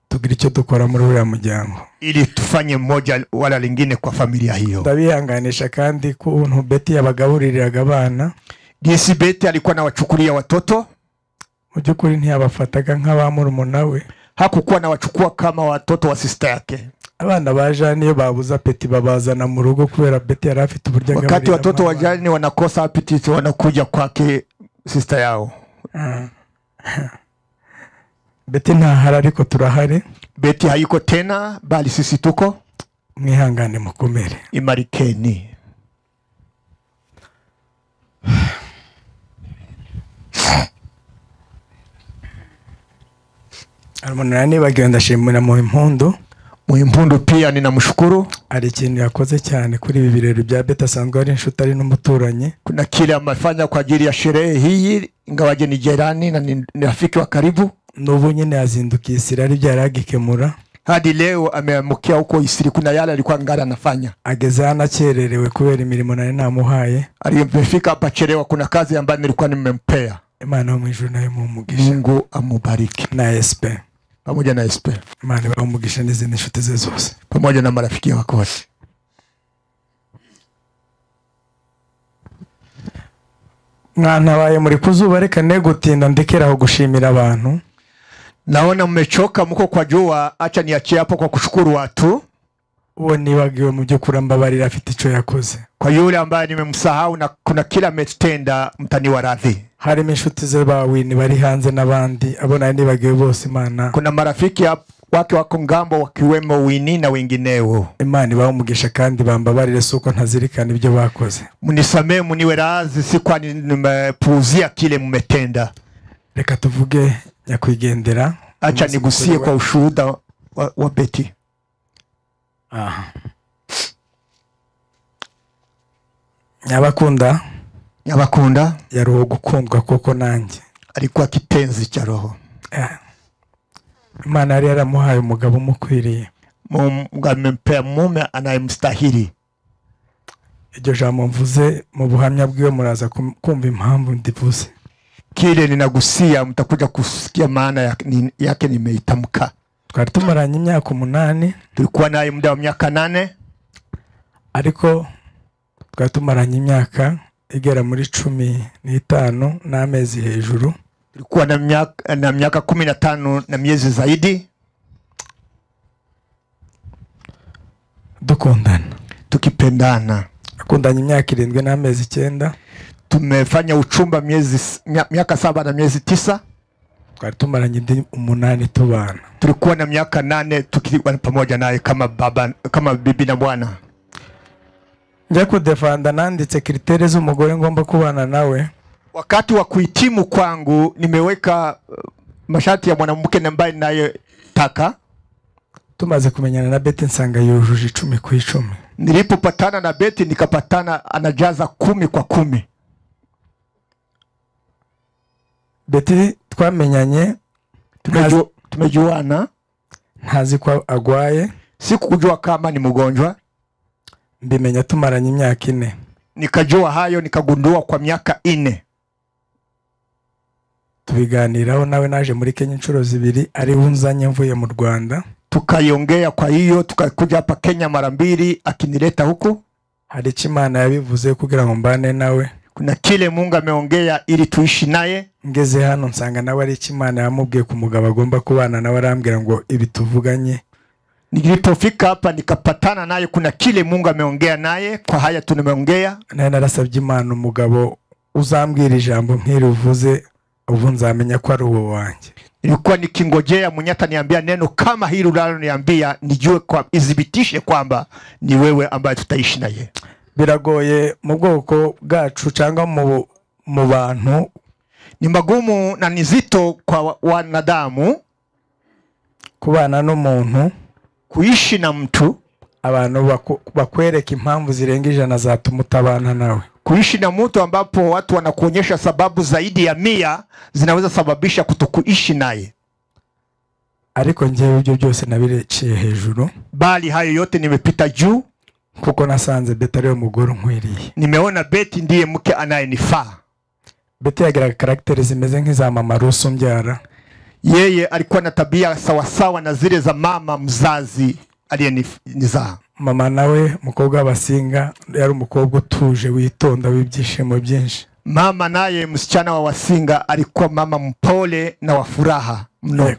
tugira icyo dukora muri uriya muryango, ili tufanye moja wala lingine kwa familia hiyo. Ndabihanganisha kandi kuntu Betty yabagabuririraga abana. Jinsi Betty alikuwa anawachukulia watoto, mu by'ukuri ntiyabafataga nk'abamurumuna we. Hakukuwa anawachukua kama watoto wa sister yake. Abana ba Jeanne iyo babuze apeti babazana mu rugo kubera Betty yari afite uburyo agaburira. Wakati watoto wa Jeanne wanakosa apeti wanakuja kwake sister yao. Betty ntahari ariko turahari. Betty hayuko tena bali sisi tuko. Mwihangane mukomere. Imarikeni. Umunani bagenda shimira mu impundu. Mu impundu pia ninamshukuru. Hari ikintu yakoze cyane kuri ibi birori bya Betty, asanzwe ari inshuti ari n'umuturanyi. Kuna kile amefanya kwa ajili ya sherehe hii, ingawaje ni jirani na ni rafiki wa karibu. N'ubu nyine yazindukiye Isiri ari byo yaragikemura. Hadi leo ameamkia huko Isiri, kuna yale alikuwa ngara anafanya. Ageze hano akererewe kubera imirimo nari namuhaye. Alipofika hapa chelewa, kuna kazi ambayo nilikuwa nimempea. Imana yo mu ijuru nayo imuhe. Mungu amubariki. Na SP. Pamoja na SP. Imana ibahe umugisha n'izindi nshuti ze zose. Pamoja na marafiki wako wote. Mwantabaye muri kuzuba, reka ne gutinda ndekeraho gushimira abantu. Naona mmechoka mko kwa jua, acha niachie hapo kwa kushukuru watu. Uwo nibagiwe mu by'ukuri mbabarira afite icyo yakoze. Kwa yule ambaye nimemsahau na kuna kila ametenda, mtaniwa radhi. Harimo inshuti ze ba Wini bari hanze n'abandi, abo nari nibagiwe bose Imana. Kuna marafiki wake wako ngambo wakiwemo Wini na wengineo. Imana ibahe umugisha kandi bambabarire suko ntazirikana ibyo bakoze. Munisamee, muniwe radhi, si kwani nimepuuzia kile mmetenda. Reka tuvuge nyakwigendera. Acha nigusie kwa ushuhuda wa Betty. Nyabakunda. Nyabakunda yari uwo gukundwa koko nanjye. Alikuwa kipenzi cha roho. Imana yari yaramuhaye umugabo umukwiriye. Mungu amempea mume anayemstahili. Iryo jambo mvuze mu buhamya bwiwe muraza kumva impamvu ndivuze. Kile ninagusia mtakuja kusikia maana yake nimeitamka. Twari tumaranye imyaka 8. Tulikuwa naye muda wa miaka 8. Ariko twari tumaranye imyaka igera muri 15 n'amezi hejuru. Tulikuwa na miaka 15 na miezi zaidi. Dukundana. Tukipendana. Akundanye imyaka 7 n'amezi 9. Tumefanya uchumba miaka 7 na miezi 9. Twari tumaranye indi 8 tubana. Tulikuwa na miaka 8 tukiwa pamoja naye kama baba, kama bibi na bwana. Njya kudefanda nanditse kritere z'umugore ngomba kubana nawe. Wakati wa kuhitimu kwangu nimeweka masharti ya mwanamke ambaye ninayetaka. Tumaze kumenyana na Betty nsanga yujuje 10 ku 10. Nilipopatana na Betty nikapatana anajaza 10 kwa 10. Betty twamenyanye, tumejuana, ntazi ko agwaye, sikujua kama ni mgonjwa. Mbimenya tumaranye imyaka 4. Nikajua hayo nikagundua kwa miaka 4. Tubiganiraho nawe, naje muri Kenya inshuro 2 ari unzanye mvuye mu Rwanda. Tukaiongea, kwa hiyo tukakuja hapa Kenya mara 2 akinileta huku. Hari icyo Imana yabivuze kugira ngo mbane nawe. Kuna kile Mungu ameongea ili tuishi naye. Ngeze hano nsanga nawe ari icyo Imana yamubwiye ku mugabo agomba kubana nawe, arambwira ngo ibi tuvuganye. Nilipofika hapa nikapatana naye, kuna kile Mungu ameongea naye, kwa haya tumeongea. Naye narasabye Imana umugabo uzambwira ijambo nk'iri uvuze, ubu nzamenya ko ari uwo wanjye. Nilikuwa nikingojea mwenye ataniambia neno kama hili unaloniambia, nijue kwa ithibitishe kwamba ni wewe ambaye tutaishi naye. Biragoye mu bwoko bwacu cyangwa mu bantu, ni magumu na nizito kwa wanadamu kubana n'umuntu, Kuishi na mtu, abantu bakwereka impamvu zirenga 100 zatuma utabana nawe. Kuishi na mtu ambapo watu wanakuonyesha sababu zaidi ya 100 zinaweza sababisha kutokuishi naye. Ariko njyewe ibyo byose nabireciye hejuru. Bali hayo yote nimepita juu, kuko nasanze Betty ari umugore unkwiriye. Nimeona Betty ndiye mke anayenifaa. Betty yagiraga karakteri zimeze nk'iza mama Rusu mbyara. Yeye alikuwa na tabia sawasawa na zile za mama mzazi aliyenizaa. Mama nawe mukobwa w'Abasinga yari umukobwa utuje witonda w'ibyishimo byinshi. Mama naye msichana wa Wasinga alikuwa mama mpole na wa furaha mno.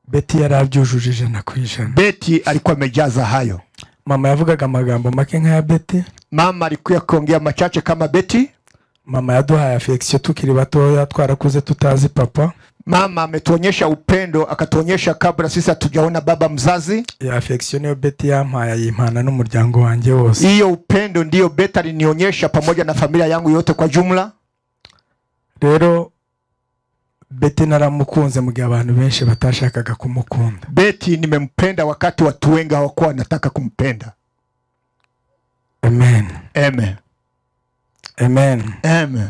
Betty yarabyujuje 100%. Betty alikuwa amejaza hayo. Mama yavugaga amagambo make nk'aya Betty. Mama alikuwa kuongea machache kama Betty. Mama yaduhaye affection tukiri batoya, twarakuze tutazi papa. Mama ametuonyesha upendo, akatuonyesha kabla sisi hatujaona baba mzazi. Ya affection yo Betty yampaye ayimpana n'umuryango wanjye wose. Hiyo upendo ndiyo Betty alinionyesha pamoja na familia yangu yote kwa jumla. Rero Betty naramukunze mu gihe abantu benshi batashakaga kumukunda. Betty nimempenda wakati watu wengi hawakuwa wanataka kumpenda. Amen. Amen. Amen. Amen.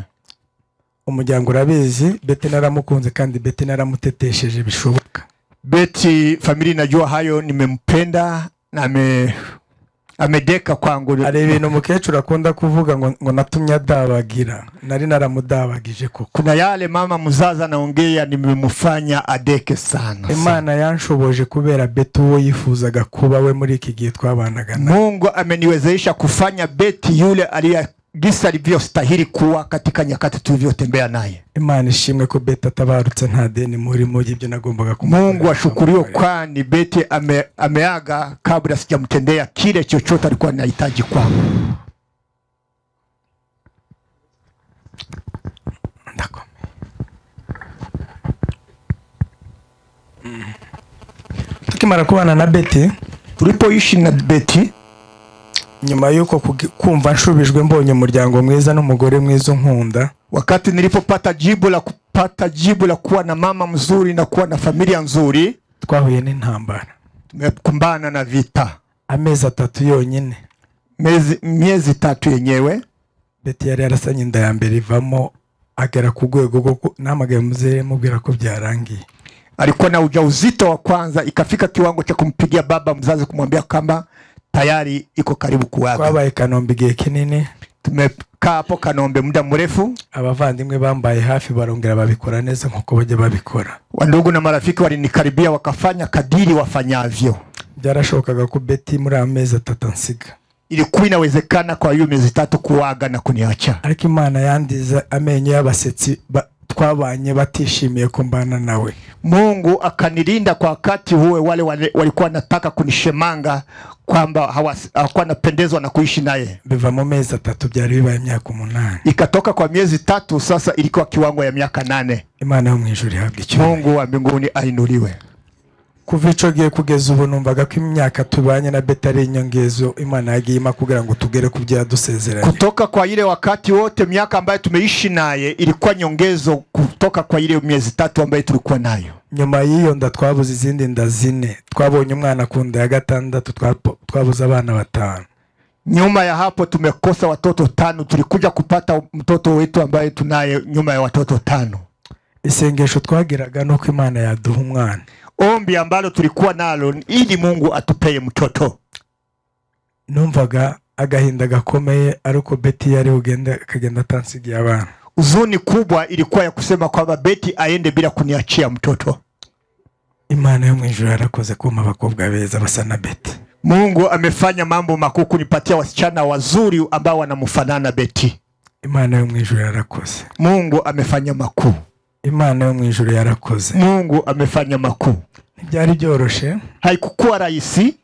Umuryango urabizi, Betty naramukunze kandi Betty naramutetesheje bishoboka. Betty familia inajua hayo, nimempenda na amedeka kwangu. Hari ibintu umukecuru akunda kuvuga ngo natumye adabagira, nari naramudabagije koko. Kuna yale mama mzazi anaongea nimemfanya adeke sana. Imana yanshoboje kubera Betty uwo yifuzaga kuba we muri iki gihe twabanaga nawe. Mungu ameniwezesha kufanya Betty yule aliye gisa alivyostahili kuwa katika nyakati tulivyotembea naye. Imana ishimwe ko Betty atabarutse nta deni muri mu ibyo nagombaga kumukorera. Mungu ashukuriwe kwani Betty ameaga kabla sijamtendea kile chochote alikuwa anahitaji kwangu. Ndakomeye. Tukimara kubana na Betty, tulipoishi na Betty, nyuma yuko kumva nshubijwe mbonye umuryango mwiza n'umugore mwiza unkunda, wakati nilipopata jibu la kuwa na mama mzuri na kuwa na familia nzuri, twahuye n'intambara. Tumekumbana na vita. Amezi 3 yonyine. Miezi 3 yenyewe. Betty yari yarasanye inda ya mbere ivamo, agera ku rwego rwo namagaye muzere mubwira ko byarangiye. Alikuwa na ujauzito wa kwanza, ikafika kiwango cha kumpigia baba mzazi kumwambia kama tayari iko karibu kuaga. Twabaye Kanombe igihe kinini. Tumekaa hapo Kanombe muda mrefu. Abavandimwe bambaye hafi barongera babikora neza nkuko bajya babikora. Wandugu na marafiki walinikaribia wakafanya kadiri wafanyavyo. Byarashobokaga ko Betty muri amezi 3 ansiga. Ilikuwa inawezekana kwa hiyo miezi 3 kuaga na kuniacha. Ariko Imana yandiza amenyo y'abasetsi twabanye batishimiye kumbana nawe. Mungu akanilinda kwa wakati huo wale walikuwa nataka kunishemanga kwamba hawakuwa wanapendezwa na kuishi naye. Biva mu mezi 3 byari bibaye imyaka 8. Ikatoka kwa miezi 3, sasa ilikuwa kiwango ya miaka 8. Imana yo mu ijuru ihabwe icyubahiro. Mungu wa mbinguni ainuliwe. Kuva ico gihe kugeza ubu numvaga ko imyaka tubanye na Betty ari inyongezo Imana yagiye ima kugira ngo tugere ku byo yadusezeranye. Kutoka kwa ile wakati wote miaka ambayo tumeishi naye ilikuwa nyongezo kutoka kwa ile miezi 3 ambayo tulikuwa nayo. Nyuma y'iyo nda twabuze izindi nda 4. Twabonye umwana ku nda ya 6, twabuze abana 5. Nyuma ya hapo tumekosa watoto 5, tulikuja kupata mtoto wetu ambaye tunaye nyuma ya watoto 5. Isengesho twagiraga nuko Imana yaduha umwana. Ombi ambalo tulikuwa nalo ili Mungu atupee mtoto. Numvaga agahinda gakomeye ariko Betty yari ugende akagenda atansigiye abana. Huzuni kubwa ilikuwa ya kusema kwamba Betty aende bila kuniachia mtoto. Imana yo mu ijuru yarakoze kumpa abakobwa beza basa na Betty. Mungu amefanya mambo makuu kunipatia wasichana wazuri ambao wanamfanana Betty. Imana yo mu ijuru yarakoze. Mungu amefanya makuu. Imana yo mu ijuru yarakoze. Mungu amefanya makuu. Ntibyari byoroshe. Haikukuwa rahisi.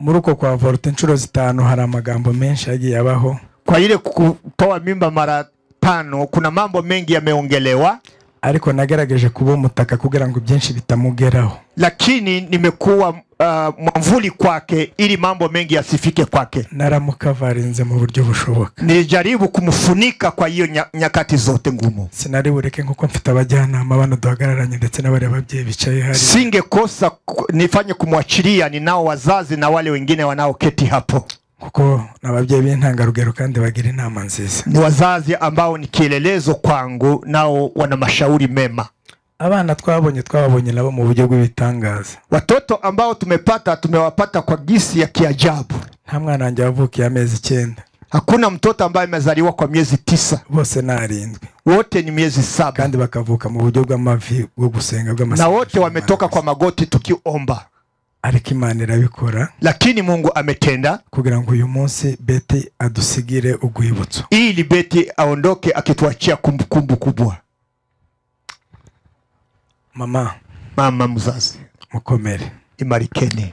Muri uko kwa avorte inshuro 5 hari amagambo menshi yagiye abaho. Kwa ile kutoa mimba mara 5 kuna mambo mengi yameongelewa. Ariko nagerageje kuba umutaka kugira ngo byinshi bitamugeraho. Lakini nimekuwa mwamvuli kwake ili mambo mengi yasifike kwake. Naramukavarinze mu buryo bushoboka. Nilijaribu kumfunika kwa hiyo nyakati zote ngumu. Sinari bureke nkuko mfite abajyanama bano duhagararanye ndetse n'abari ababyeyi bicaye hari. Singekosa nifanye kumwachilia, ninao wazazi na wale wengine wanaoketi hapo. Kuko n'ababyeyi b'intangarugero kandi bagira inama nziza. Ni wazazi ambao ni kielelezo kwangu, nao wana mashauri mema. Abana twabonye twababonye nabo mu buryo bw'ibitangaza. Watoto ambao tumepata tumewapata kwa gisi ya kiajabu. Nta mwana wanjye wavukiye amezi 9. Hakuna mtoto ambaye amezaliwa kwa miezi 9. Bose ni 7. Wote ni miezi 7. Kandi bakavuka mu buryo bw'amavi bwo gusenga bw'amasengesho. Na wote wametoka kwa magoti tukiomba. Ariko Imana irabikora. Lakini Mungu ametenda kugira ngo uyu munsi Betty adusigire urwibutso. Ili Betty aondoke akituachia kumbukumbu kubwa. Mama, mama mzazi, mukomere, imarikeni.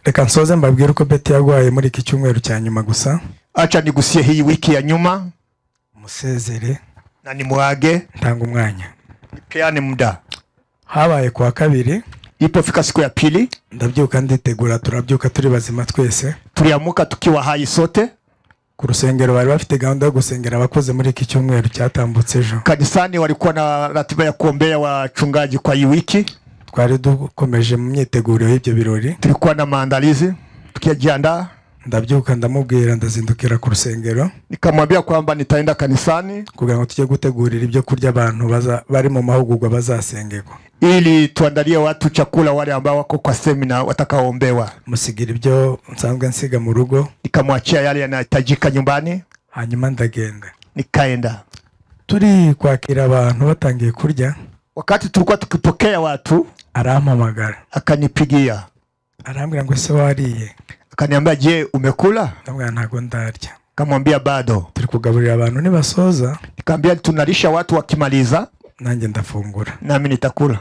Reka nsoze mbabwire uko Betty yagwaye muri iki cyumweru cya nyuma gusa. Acha nigusie hii wiki ya nyuma. Musezere na nimuage. Ntanga umwanya. Nipeane muda. Habaye kwa kabiri. Ilipofika siku ya pili, ndabyuka nditegura, turabyuka turi bazima twese. Tuliamuka tukiwa hai sote. Ku rusengero bari bafite gahunda yo gusengera abakoze muri iki cyumweru cyatambutse ejo. Kanisani walikuwa na ratiba ya kuombea wachungaji kwa hii wiki. Twari dukomeje mu myiteguro y'ibyo birori. Tulikuwa na maandalizi tukijiandaa. Ndabyuka ndamubwira ndazindukira ku rusengero. Nikamwambia kwamba nitaenda kanisani kugira ngo tujye gutegurira ibyo kurya abantu bari mu mahugurwa bazasengerwa. Ili tuandalie watu chakula wale ambao wako kwa semina watakaoombewa. Musigira ibyo nsanzwe nsiga mu rugo. Nikamwachia yale yanahitajika nyumbani. Hanyuma ndagenda. Nikaenda. Turi kwakira abantu batangiye kurya. Wakati tulikuwa tukipokea watu, arampamagara. Akanipigia. Arambwira ngo se wariye? Akaniambia, je, umekula? Ndamubwira ntago ndarya. Kamwambia bado. Turi kugaburira abantu nibasoza. Nikamwambia tunalisha watu wakimaliza, nanjye ndafungura. Nami nitakula.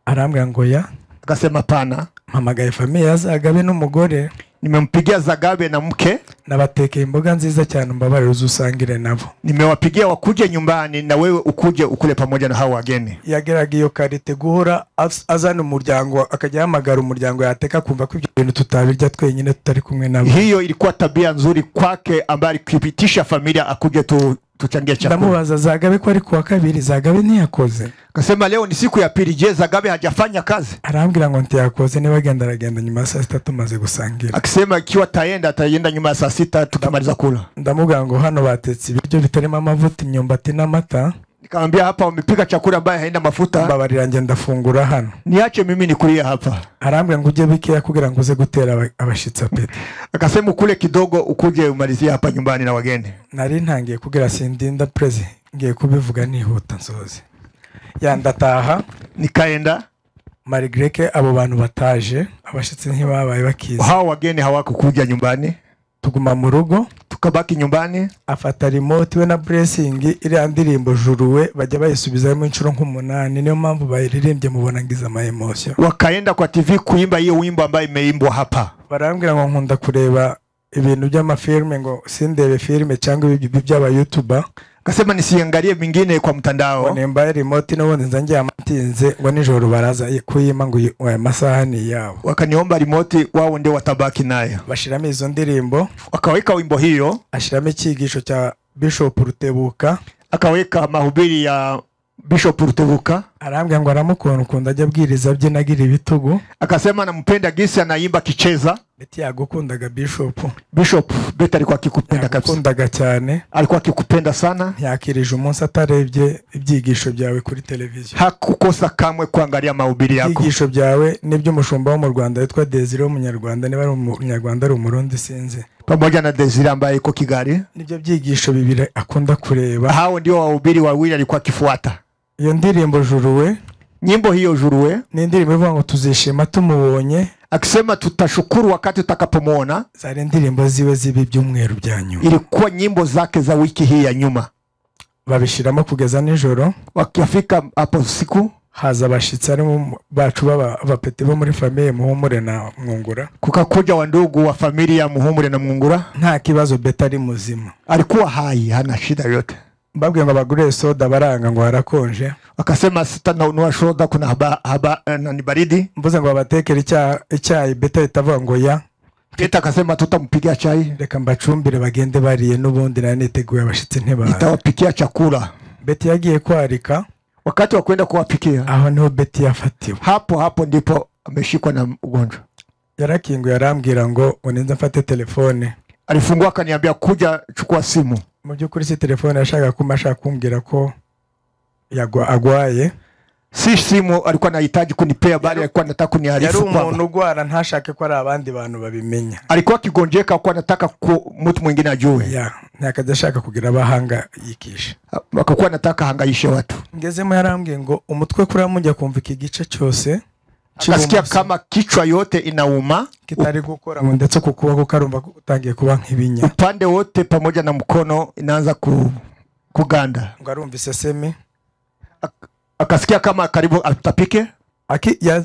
Arambwira ngo ya. Akasema pana. Mpamagaye familia Zagabe n'umugore. Nimempigia Zagabe na mke. Nabatekeye imboga nziza cyane mbabarira uzusangire nabo. Nimewapigia wakuje nyumbani na wewe ukuje ukule pamoja na hao wageni. Yageraga iyo karite guhora azana umuryango akajya ahamagara umuryango yateka kumva ko ibyo bintu tutabirya twenyine tutari kumwe nabo. Hiyo ilikuwa tabia nzuri kwake ambaye alikipitisha familia akuje tuchangie chakula. Ndamubaza Zagabe ko ari kuwa kabiri, Zagabe ntiyakoze. Akasema leo ni siku ya pili, je, Zagabe hajafanya kazi? Arambwira ngo ntiyakoze, niba agenda aragenda nyuma ya saa 6 tumaze gusangira. Akisema ikiwa taenda ataenda nyuma ya saa 6 tukimaliza kula. Ndamubwira ngo hano batetse ibiryo bitarimo amavuta, imyumbati n'amata. Nikamwambia hapa wamepika chakula ambaye haina mafuta. Mbabarira nge ndafungura hano. Niache mimi nikulie hapa. Arambwira ngo ujye bikeya kugira ngo uze gutera abashitsi apeti. Akasema ukule kidogo ukuje umalizie hapa nyumbani na wageni. Nari ntangiye kugira sindinda prezi, ngiye kubivuga nihuta nsoze. Ya ndataha. Nikaenda. Marigreke abo bantu bataje, abashitsi ntibabaye bakiza. Hao wageni hawakukuja nyumbani. Tuguma mu rugo. Tukabaki nyumbani. Afata remote we na Blessing iriya ndirimbo Juruwe bajya bayisubizamo inshuro nk'8, niyo mpamvu bayiririmbye mubona ngiza ama emotion. Wakaenda kwa TV kuimba hiyo wimbo ambayo imeimbwa hapa. Barambwira ngo nkunda kureba ibintu by'amafilme ngo sindebe filme cyangwa ibyo by'aba YouTuber. Akasema nisiangalie mingine kwa mtandao. Nemba remote n'ubundi nzangiye amatinze ngo nijoro baraza kuyima ngo aya masaha ni yabo. Wakaniomba remote wao ndio watabaki nayo. Bashiramo izo ndirimbo. Wakaweka wimbo hiyo. Ashiramo icyigisho cya Bishop Rutebuka. Akaweka mahubiri ya Bishop Rutebuka. Arambwira ngo aramukunda ukunda ajya abwiriza byinagira ibitugu. Akasema nampenda gisi anaimba kicheza. Betty yagukundaga Bishop. Bishop Betty alikuwa akikupenda kabisa. Yagukundaga cyane. Alikuwa akikupenda sana. Yakirije umunsi atarebye ibyigisho byawe kuri televiziyo. Hakukosa kamwe kuangalia mahubiri yako. Ibyigisho byawe nibyo umushumba wo mu Rwanda witwa Desire w'umunyarwanda, niba ari umunyarwanda ari umurundi sinzi. Pamoja na Desire ambaye iko Kigali. Nibyo byigisho bibiri akunda kureba. Hao ndio wahubiri wawili alikuwa akifuata. Iyo ndirimbo Juruwe, nyimbo hiyo Juruwe ni indirimbo ivuga ngo tuzishima tumubonye. Akisema tutashukuru wakati tutakapomuona. Zari ndirimbo ziwe zibi byumweru bya nyuma. Ilikuwa nyimbo zake za wiki hii ya nyuma. Babishiramo kugeza nijoro. Wakifika hapo usiku. Haza abashitsi harimo bacu b'abapeti bo muri famille Muhumure na Mwungura. Kukakuja wa ndugu wa familia Muhumure na Mwungura. Nta kibazo, Beta ari muzima. Alikuwa hai, hana shida yote. Mbabwiye ngo bagure soda baranga ngo harakonje. Akasema sitanunua soda, kuna haba na ni baridi. Mvuze ngo babatekere icyayi, Beta itavuga ngo ya. Beta akasema tutampigia chai. Reka mbacumbire bagende bariye, n'ubundi nari niteguye abashitsi ntibaza. Nitawapikia chakula. Beti yagiye kwarika. Wakati wa kwenda kuwapikia, aho niho Beti yafatiwe. Hapo hapo ndipo ameshikwa na ugonjwa. Yarakinguye arambwira ngo uninze mfate telefone. Alifungua akaniambia kuja chukua simu. Mu by'ukuri si telefone yashaka kuma, ashaka kumbwira ko agwaye. Si simu alikuwa anahitaji kunipea, bali alikuwa anataka kuniarifu kwamba yari umuntu ugwara ntashake ko ari abandi bantu babimenya. Alikuwa akigonjeka kwa anataka mtu mwingine ajue. Ya, ntakaje ashaka kugira abahanga yikisha. Akakuwa anataka hangaishe watu. Ngezemo yarambwiye ngo umutwe kuri mujya kumva iki gice cyose. Akasikia kama kichwa yote inauma, kitari gukora ngo ndetse kukuboko karumva utangiye kuba nk'ibinya. Upande wote pamoja na mkono inaanza kuganda. Ngo arumva isesemi. Akasikia kama karibu atapike.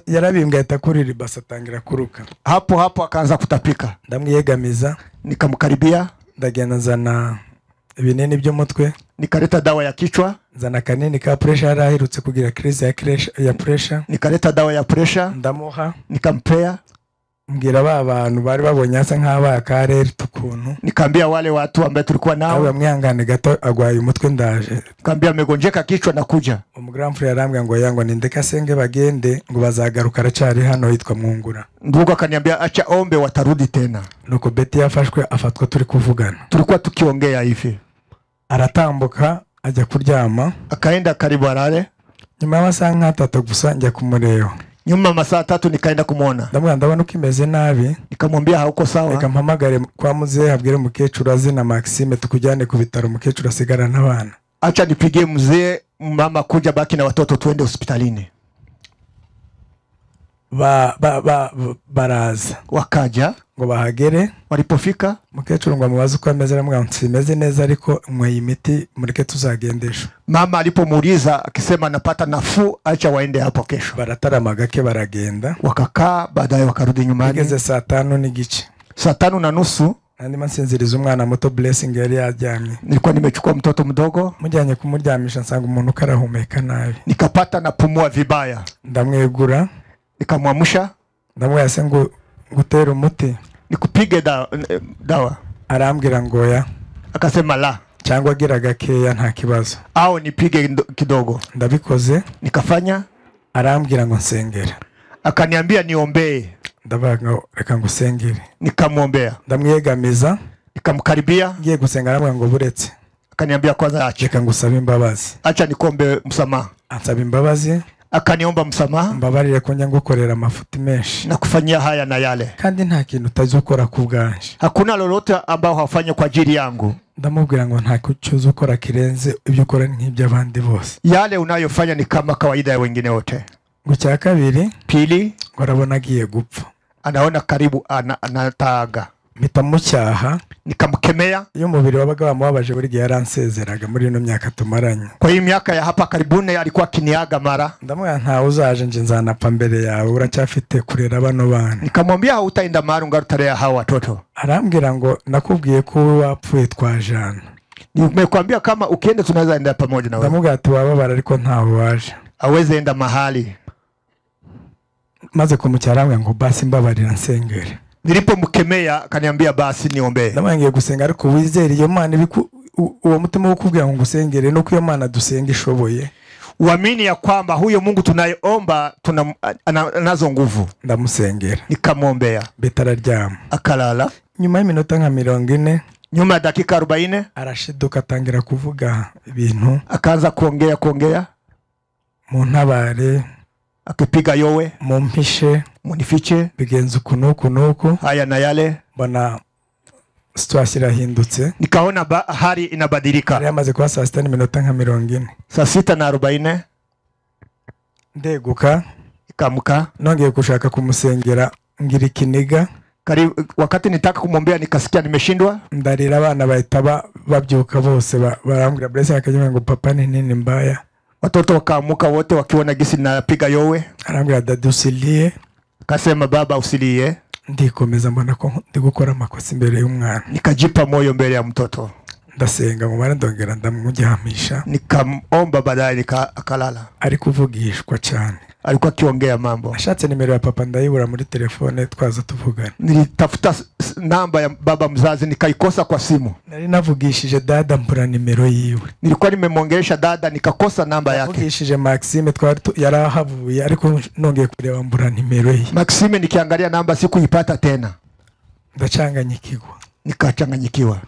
Yarabimbwa ahita kurira ibase atangira kuruka. Hapo hapo akaanza kutapika. Ndamwiyegamiza, nikamkaribia, ndagenda nzana ibinini by'umutwe, nikaleta dawa ya kichwa, nzana kanini ka pressure, yari aherutse kugira crise ya pressure, nikaleta dawa ya pressure, ndamuha, nikampea. Mbwira ba bantu bari babonye asa nk'abaye akarere tukuntu. Nikaambia wale watu ambao tulikuwa nao, bamwihangane gato agwaye umutwe ndaje. Nikaambia amegonjeka kichwa na kuja. Umugramfure yarambwira ngo yango nindeka senge bagende ngo bazagaruka aracyari hano yitwa Mwungura. Ndugu akaniambia acha ombe watarudi tena. Nuko Beti yafashwe afatwa turi kuvugana. Tulikuwa tukiongea hivi. Aratambuka ajya kuryama. Akaenda karibu alale. Nyuma y'amasaha nk'atatu gusa njya kumureba. Nyuma masaa 3 nikaenda kumuona. Ndamubwira ndabona uko imeze nabi. Nikamwambia hauko sawa. Reka mpamagare kwa muzehe abwire mukecuru azina Maxime tukujyane ku bitaro, mukecuru asigara n'abana. Acha nipigie mzee, mama kuja baki na watoto tuende hospitalini. Baraza. Wakaja ngo bahagere. Walipofika mukecuru ngo amubaze uko ameze, aramubwira ngo simeze neza ariko nyweye imiti mureke tuzagendesha. Mama alipomuuliza akisema napata nafuu, acha waende hapo kesho. Baratarama gake baragenda. Wakakaa, baadaye wakarudi nyumbani. Igeze saa 5:15. Saa 5:30 nandi nsinziriza umwana muto Blessing yari yaryamye. Nilikuwa nimechukua mtoto mdogo, mujyanye kumuryamisha nsanga umuntu karahumeka nabi. Nikapata napumua vibaya. Ndamwegura, nikamwamsha, ndamubwira se ngo gutera umuti, nikupige dawa. Arambwira ngo ya. Akasema la. Cyangwa agira gakeya nta kibazo. Au nipige kidogo. Ndabikoze, nikafanya. Arambwira ngo nsengere. Akaniambia niombee. Ndavuga ngo reka ngusengere. Nikamwombea. Ndamwiyegamiza, nikamkaribia. Ngiye gusenga arambwira ngo buretse. Akaniambia kwanza acha. Reka ngusabe imbabazi. Acha nikombe msamaha. Ansaba imbabazi. Akaniomba msamaha. Mbabarire ko njya ngukorera amafuti menshi. Na kufanyia haya na yale. Kandi nta kintu utazukora ku bwanje. Hakuna lolote ambao hafanye kwa ajili yangu. Ndamubwira ngo nta kucyuza ukora kirenze ibyo ukora nk'iby'abandi bose. Yale unayofanya ni kama kawaida ya wengine wote. Ngo cya kabiri, pili, ngo arabona agiye gupfa. Anaona karibu anataaga. Mpita mucyaha, nikamkemea. Iyo umubiri wabaga wamubabaje buri gihe yaransezeraga muri ino myaka tumaranye. Kwa hiyo miaka ya hapa karibuni alikuwa akiniaga mara. Ndamubwira ntawe uzaje nje nzanapfa mbere yawe, uracyafite kurera bano bana. Nikamwambia hautaenda mahali ungali utalea hawa watoto. Arambwira ngo nakubwiye ko wowe wapfuye twajana. Nimekwambia kama ukienda tunaweza enda pamoja na wewe. Ndamubwira ati wababara ariko ntawe waje. Aweze enda mahali. Maze kumucyara arambwira ngo basi mbabarira nsengere. Nilipomkemea akaniambia basi niombee. Ndamwangiye gusenga ariko wizere iyo Mana uwo mutima wo kubwira ngo ngusengere nuko iyo Mana dusenga ishoboye. Uamini ya kwamba huyo Mungu tunayeomba anazo nguvu. Ndamusengera. Nikamwombea. Beta araryama. Akalala. Nyuma y'iminota nka 40, nyuma ya dakika 40 arashiduka atangira kuvuga ibintu. Akaanza kuongea. Muntabare, akipiga yowe, mumpishe, munifiche, bigenza uku n'uku n'uku, haya na yale. Mbona situation irahindutse. Nikaona hali inabadilika. Yari yamaze kuba saa 6:40. Saa 6:40 ndeguka, ikamuka. Nongeye gushaka kumusengera ngira ikiniga. Wakati nitaka kumwombea nikasikia nimeshindwa. Ndarira abana bahita babyuka bose barambwira Blessing akajya ngo papa ni nini mbaya. Watoto wakaamuka wote wakiona gisi napiga yowe. Arambwira dada usilie. Kasema baba usilie. Ndikomeza mbona ko ndi gukora amakosa imbere y'umwana. Nikajipa moyo mbele ya mtoto. Ndasenga ngo mara ndongera ndamuryamisha. Nikamomba baadaye akalala. Ari kuvugishwa cyane. Alikuwa akiongea mambo. Ashatse nimero ya papa ndayibura muri telefone twaza tuvugana. Nilitafuta namba ya baba mzazi nikaikosa kwa simu. Nari navugishije dada mbura nimero yiwe. Nilikuwa nimemwongelesha dada nikakosa namba yake. Navugishije Maxime twari yarahavuye ariko nongeye kureba mbura nimero ye. Maxime nikiangalia namba sikuipata tena. Ndacanganyikirwa. Nikachanganyikiwa.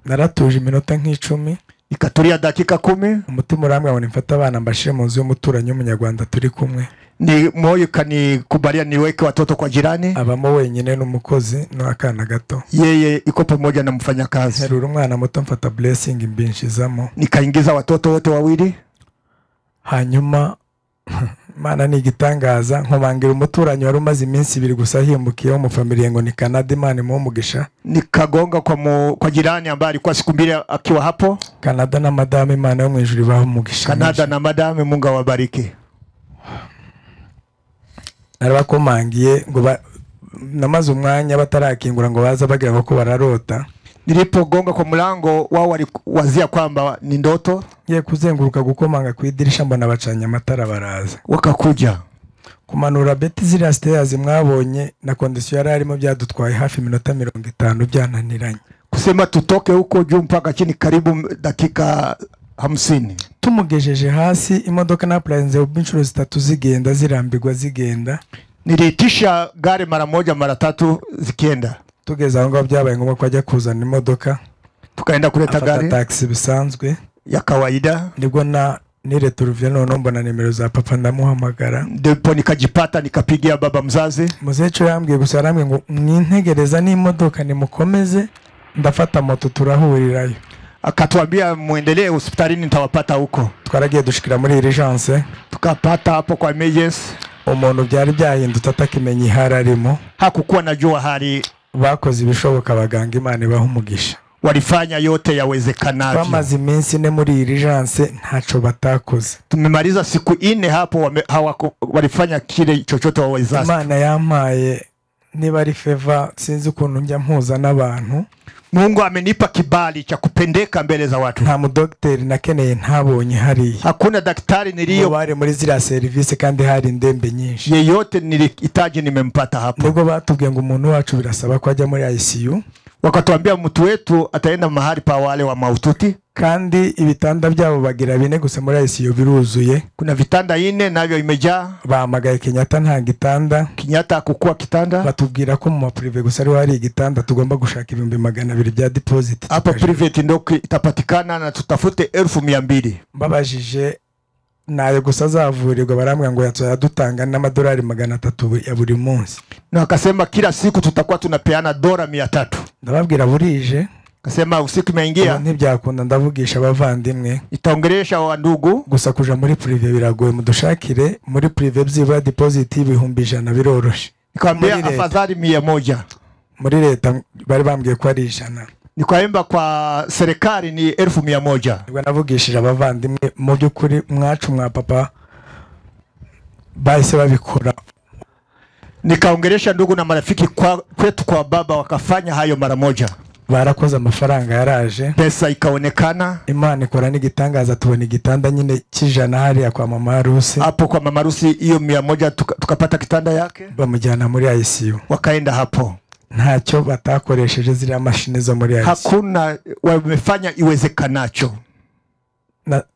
Naratuje iminota nk'icumi. Nikatulia dakika 10. Umutima urambwira ngo nimfate abana mbashire mu nzu y'umuturanyi w'umunyarwanda turi kumwe. Ni moyo kanikubalia niweke watoto kwa jirani. Abamo wenyine n'umukozi n'akana gato. Yeye iko pamoja na mfanyakazi. Nterura umwana muto mfata Blessing mbinshizamo. Nikaingiza watoto wote wawili. Hanyuma Imana ni igitangaza nkomangira umuturanyi wari umaze iminsi ibiri gusa ahimukiye wo mu familia ngo ni Canada, Imana imuhe umugisha. Nikagonga kwa jirani ambaye alikuwa siku mbili akiwa hapo. Canada na madame, Imana yo mu ijuru ibahe umugisha. Canada na madame, Mungu awabariki. Narabakomangiye ngo namaze umwanya batarakingura ngo baza bagira ko bararota. Nilipogonga kwa mlango wao waliwazia kwamba ni ndoto. Ngiye kuzenguruka gukomanga ku idirisha mbona bacanye amatara baraza. Wakakuja. Kumanura Betty ziriya stairs mwabonye na condition yari arimo byadutwaye hafi iminota 50 byananiranye. Kusema tutoke huko juu mpaka chini karibu dakika 50. Tumugejeje hasi imodoka na planes inshuro zitatu zigenda zirambirwa zigenda. Niliitisha gari mara moja mara tatu zikienda. Tugeze aho ngaho byabaye ngombwa ko ajya kuzana imodoka. Tukaenda kuleta gari. Taxi bisanzwe ya kawaida. Nibwo na nireturuvye none mbona nimero za papa ndamuhamagara. Ndipo nikajipata nikapigia baba mzazi. Muzecho yambwiye gusa arambwiye ngo mwintegereza n'imodoka nimukomeze ndafata moto turahurirayo. Akatuambia muendelee hospitalini nitawapata huko. Twaragiye dushikira muri urgence. Tukapata hapo kwa emergency. Umuntu byari byahindutse atakimenya ihari arimo. Hakukuwa najua hali. Bakoze ibishoboka abaganga Imana ibahe umugisha. Walifanya yote yawezekanavyo. Bamaze iminsi ine muri urgence ntaco batakoze. Tumemaliza siku 4 hapo walifanya kile chochote wawezacho. Imana yampaye niba ari favor sinzi ukuntu njya mpuza n'abantu. Mungu amenipa kibali cha kupendeka mbele za watu. Nta mudokteri nakeneye ntabonye hariya. Hakuna daktari niliyo bari muri ziriya service kandi hari indembe nyinshi. Yeyote nilihitaji nimempata hapo. Nibwo batubwiye ngo umuntu wacu birasaba ko ajya muri ICU. Wakatuambia mtu wetu ataenda mahali pa wale wa maututi. Kandi ibitanda byabo bagira bine gusa muri ICU biruzuye. Kuna vitanda 4 navyo imejaa. Bahamagaye Kenyatta nta gitanda. Kenyatta kukua kitanda. Batubwira ko mu private gusa ari hari igitanda tugomba gushaka 200,000 bya deposit. Hapo private ndio itapatikana na tutafute 200,000. Mbabajije nayo gusa azavurirwa barambwira ngo yadutanga n'amadolari 300 ya buri munsi. Na akasema kila siku tutakuwa tunapeana dola 300. Ndababwira burije. Kasema usiku imeingia. Ntibyakunda ndavugisha abavandimwe. Itaongelesha wa ndugu. Gusa kuja muri prive biragoye mudushakire muri prive byiba deposit 100,000 biroroshe. Nikamwambia afadhali 100. Muri leta bari bambwiye ko ari 100. Nikaemba kwa serikali ni 1,100. Nibwo navugishije abavandimwe mu byukuri mwacu mwa papa bahise babikora. Nikaongelesha ndugu na marafiki kwetu kwa baba wakafanya hayo mara moja. Barakoze amafaranga yaraje. Pesa ikaonekana. Imana ikora n'igitangaza tubona igitanda nyine cy'ijana hariya kwa mama Harusi. Hapo kwa mama Harusi hiyo 100 tukapata kitanda yake. Bamujyana muri ICU. Wakaenda hapo. Ntacyo batakoresheje ziriya mashini zo muri ICU. Hakuna wamefanya iwezekanacho.